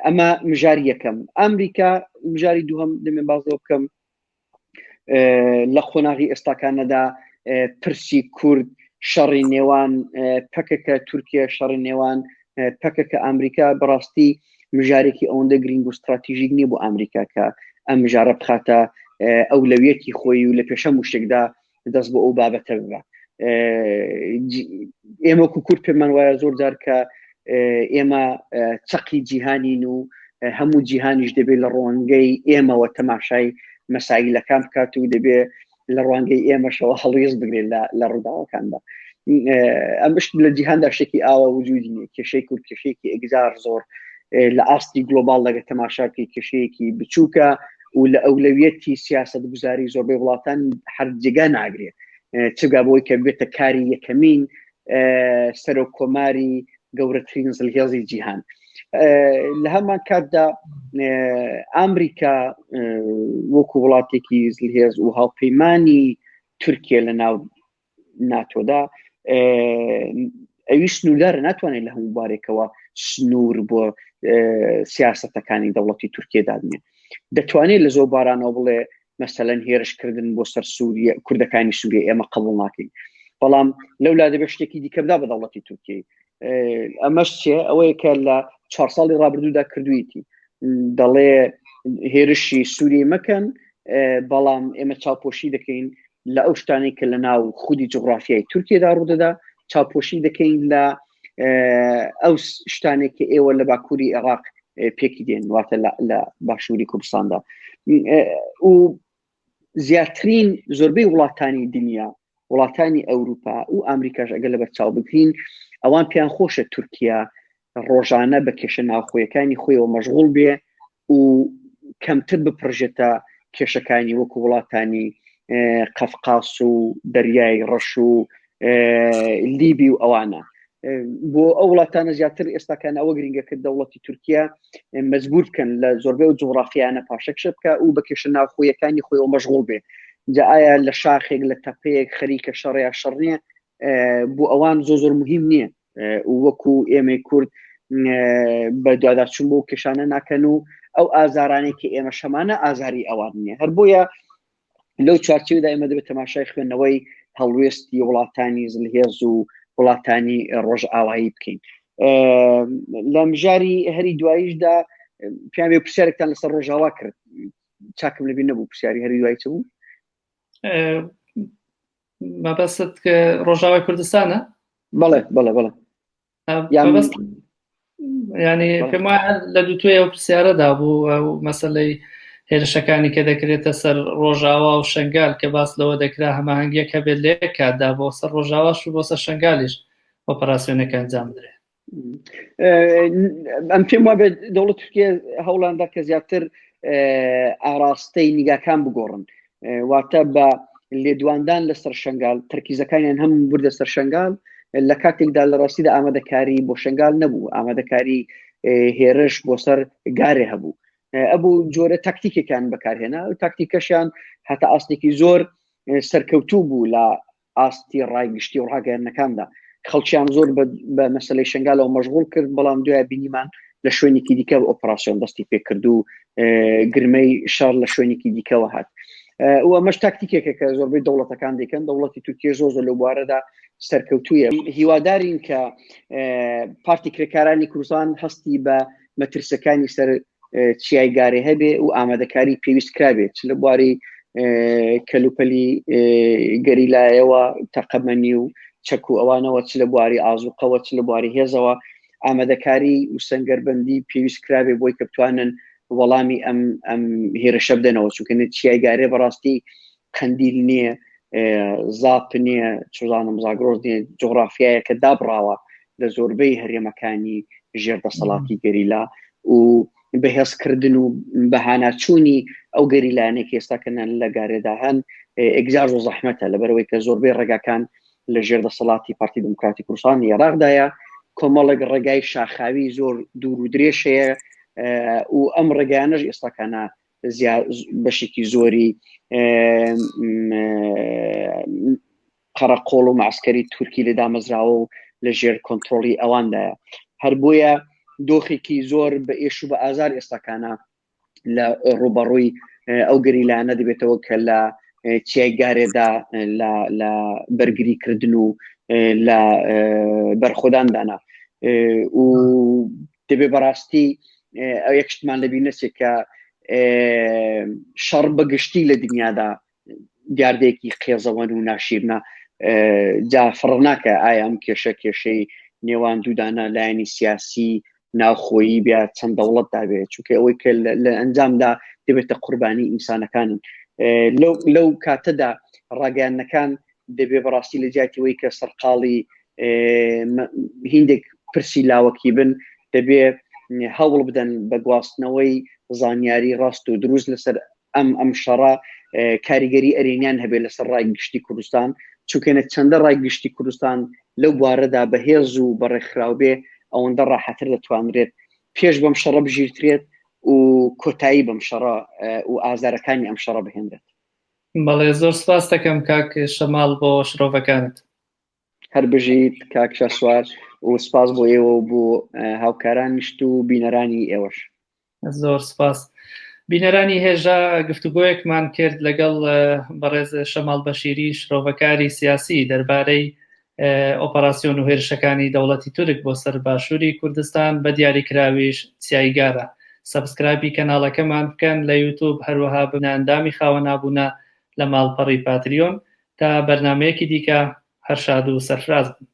ئەمە مژاری یەکەم ئەمریکا مژاری دووهەم دەمێ بازەوە بکەم لە قۆناغی ئێستاکانەدا پرسی کورد شەڕی نێوان پەکەکە تورکیا شەڕی نێوان پەکەکە ئەمریکا بەڕاستی مژارێکی ئەوەندە گرنگ و استراتیژیک نییە بۆ ئەمریکا کە ئەم مژارە بخاتە ئەولەویەتی خۆی و لە پێشە مشتێکدا دەست بۆ ئەو بابەتە ببە ئێمە وەکو کورد پێمان وایە زۆر جار کە ئێمە چەقی جیهانین و هەموو جیهانیش دەبێت لە ڕوانگەی ئێمەوە تەماشای مەسایلەکان بکات و دەبێت لە ڕوانگەی ئێمەشەوە هەڵوێست بگرێت لە ڕووداوەکاندا ئەم شت لە جیهاندا شتێکی ئاوا وجودی نییە کێشەی کورد کێشەیەکی ئەگزار زۆر لە ئاستی گلۆبال لەگە تەماشاکەی کێشەیەکی بچووکە و لە ئەولەویەتی سیاست گوزاری زۆربەی وڵاتان هەر جێگا ناگرێت چگا بۆی کە بێتە کاری یەکەمین سەرۆک کۆماری گەورەترین زلهێزی جیهان لە هەمان کاتدا ئەمریکا وەکو وڵاتێکی زلهێز و هاوپەیمانی تورکیە لە ناو ناتۆدا ئەوی سنووردارە ناتوانێت لە هەموو بارێکەوە سنوور بۆ سیاستەکانی دەوڵەتی تورکیە دابنێ دەتوانێت لە زۆر بارانەوە بڵێ مەسەلەن هێرشکردن بۆ سەر سووریە کوردەکانی سووریە ئێمە قبول ناکەین بەڵام لەولا دەبێت شتێکی دیکە بدا بە دەوڵەتی تورکیە ئەمەش چێ ئەوەیە کە لە چوار ساڵی ڕابردوودا کردوویەتی دەڵێ هێرشی سووری مەکەن بەڵام ئێمە چاوپۆشی دەکەین لە ئەو شتانەی کە لە ناو خودی جوگرافیای تورکیەدا ڕوودەدا چاوپۆشی دەکەین لە ئەو شتانێک کە ئێوە لە باکووری عێراق پێکی دێن واتە لە باشووری کوردستاندا و زیاترین زۆربەی وڵاتانی دنیا. وڵاتانی ئەوروپا و ئەمریکاش ئەگەر لەبەر چاو بگرین ئەوان پێیان خۆشە تورکیا ڕۆژانە بە کێشە ناوخۆیەکانی خۆیەوە مەشغوڵ بێ و کەمتر بپڕژێتە کێشەکانی وەکو وڵاتانی قەفقاس و دەریای ڕەش و لیبی و ئەوانە بۆ ئەو وڵاتانە زیاتر ئێستاکان ئەوە گرنگە کە دەوڵەتی تورکیا مەجبور بکەن لە زۆربەی و جوغرافیانە پاشەکشە بکە و بە کێشە ناوخۆیەکانی خۆی مەشغوڵ بێ جا ئایا لە شاخێک لە تەپەیەک خەریکە شەڕیا شەڕ نییە بۆ ئەوان زۆ زۆر مهم نییە وەکو ئێمەی کورد بە دواداچون بۆ کێشانە ناکەن و ئەو ئازارانەی کە ئێمە شەمانە ئازاری ئەوان نییە هەر بۆیە لەو چوارچێوەدا ئێمە دەبێت تەماشای خوێندنەوەی هەڵوێستی وڵاتانی زلهێز و وڵاتانی ڕۆژئاوایی بکەین لە مژاری هەری دواییشدا پیان بێ پرسیارێکتان لەسەر ڕۆژاوا کرد چاکم لەبیر نەبوو پرسیاری هەری دوایی چ بوو مەبەست ڕۆژاوای کوردستانە بەڵێ بەڵێ بەڵێ ینی پێم وایە لە دوو ئەو پرسیارەدا بوو ئەو مەسلەی هێرشەکانی کە دەکرێتە سەر ڕۆژاوا و شنگال کە باس لەوە دەکرا هەماهەنگیەک هەبێت لە یەک کاتدا بۆ سەر ڕۆژاواش و بۆ سەر شنگالیش ئۆپەراسیۆنەکە ئەنجام بدرێت ئەم پێم وابێت دەوڵەت تورکیا هەوڵاندا کە زیاتر ئاراستەی نیگاکان بگۆڕن واتە بە لێدواندان لەسەر شنگال تەرکیزەکانیان هەم بردە سەر شنگال لە کاتێکدا لە ڕاستیدا ئامادەکاری بۆ شنگال نەبوو ئامادەکاری هێرش بۆ سەر گارێ هەبوو ئەبوو جۆرە تاکتیکێکیان بەکارهێنا تاکتیکەشیان هەتا ئاستێکی زۆر سەرکەوتوو بوو لە ئاستی ڕای گشتی و ڕاگەیاندنەکاندا خەڵکیان زۆر بە مەسلەی شنگالەوە مەشغوڵ کرد بەڵام دوای بینیمان لە شوێنێکی دیکە ئۆپراسیۆن دەستی پێکرد و گرمەی شەڕ لە شوێنێکی دیکەوە هات و ئەمەش تاکتیکێکە کە زۆربەی دەوڵەتەکان دەکەن دەوڵەتی تورکیە زۆر زۆر لەو بوارەدا سەرکەوتوویە هیوادارین کە پارتی کرێکارانی کوردستان هەستی بە مەترسەکانی سەر چیای گارێ هەبێ و ئامادەکاری پێویست کرابێت چ لە بواری کەلوپەلی گەریلایەوە تەقەمەنی و چەک و ئەوانەوە چ لە بواری ئازوقەوە چ لە بواری هێزەوە ئامادەکاری و سەنگەربەندی پێویست کرابێ بۆی کە بتوانن وەڵامی ئەم ئەم هێرشە بدەنەوە چونکە چیای گارێ بەڕاستی قەندیل نییە زاپ نییە چزانم زاگرۆز نییە جۆغرافیایەکە دابڕاوە لە زۆربەی هەرێمەکانی ژێر دەسەڵاتی گەریلا و بەهێزکردن و بەهاناچوونی ئەو گەریلانێک ئێستا کە لە گارێدا هەن ئەگزار زۆر زەحمەتە لەبەرەوەی کە زۆربەی ڕێگاکان لە ژێر دەسەڵاتی پارتی دموکراتی کوردستانی عێراقدایە کۆمەڵێک ڕێگای شاخاوی زۆر دوور و درێژ هەیە و ئەم ڕێگایانەش ئێستاکانە بەشێکی زۆری قەرەقۆڵ و معسکەری تورکی لە دامەزراوە و لە ژێر کۆنتترۆلی ئەواندایە هەر بۆیە دۆخێکی زۆر بە ئێش و بە ئازار ئێستاکانە لە ڕوبەڕووی ئەو گەریلانە دەبێتەوە کە لە چیای گارێدا لە بەرگری کردن و لە بەرخۆداندانە و دەبێ بەڕاستی ئەو یەک شتمان لەبیر نەچێت کە شەڕ بەگشتی لە دنیادا دیاردەیەکی قێزەوەن و ناشیرنە جا فڕ ناکە ئایا ئەم کێشە کێشەی نێوان دوودانە لایەنی سیاسی ناوخۆیی بیا چەند دەوڵەت دابێت چونکە ئەوەی کە لە ئەنجامدا دەبێتە قوربانی ئینسانەکانن لەو کاتەدا ڕاگەیاندنەکان دەبێ بەڕاستی لە جیاتی وەی کە سەرقاڵی هیندێک پرسی لاوەکی بن دەبێ هەوڵ بدەن بە گواستنەوەی زانیاری ڕاست و دروست لەسەر ئەم ئەم شەڕە کاریگەری ئەرێنیان هەبێت لەسەر ڕای گشتی کوردستان چونکە چەندە ڕای گشتی کوردستان لەو بوارەدا بەهێز و بەڕێکخراو بێ ئەوەندە ڕاحەتر دەتوانرێت پێش بەم شەڕە بژیرترێت و کۆتایی بەم شەڕە و ئازارەکانی ئەم شەڕە بهێنرێت. بەڵێ زۆر سپاس دەکەم کاک شەماڵ بۆ شرۆڤەکانت. هەر بژیت کاک شاسوار و سپاس بۆ ئێوە و بۆ هاوکارانیشت و بینەرانی ئێوەش. زۆر سپاس. بینەرانی هێژا گفتوگۆیەکمان کرد لەگەڵ بەڕێز شەماڵ بەشیری شرۆڤەکاری سیاسی دەربارەی ئۆپەراسیۆن و هێرشەکانی دەوڵەتی تورک بۆ سەر باشووری کوردستان بە دیاریکراویش چیای گارە. subscribe ی کەناڵەکەمان بکەن لە یوتوب هەروەها ببنە ئەندامی خاوەن ئابوونە لە ماڵپەڕی پاتریۆن تا بەرنامەیەکی دیکە هەر شاد و سەرفراز بن.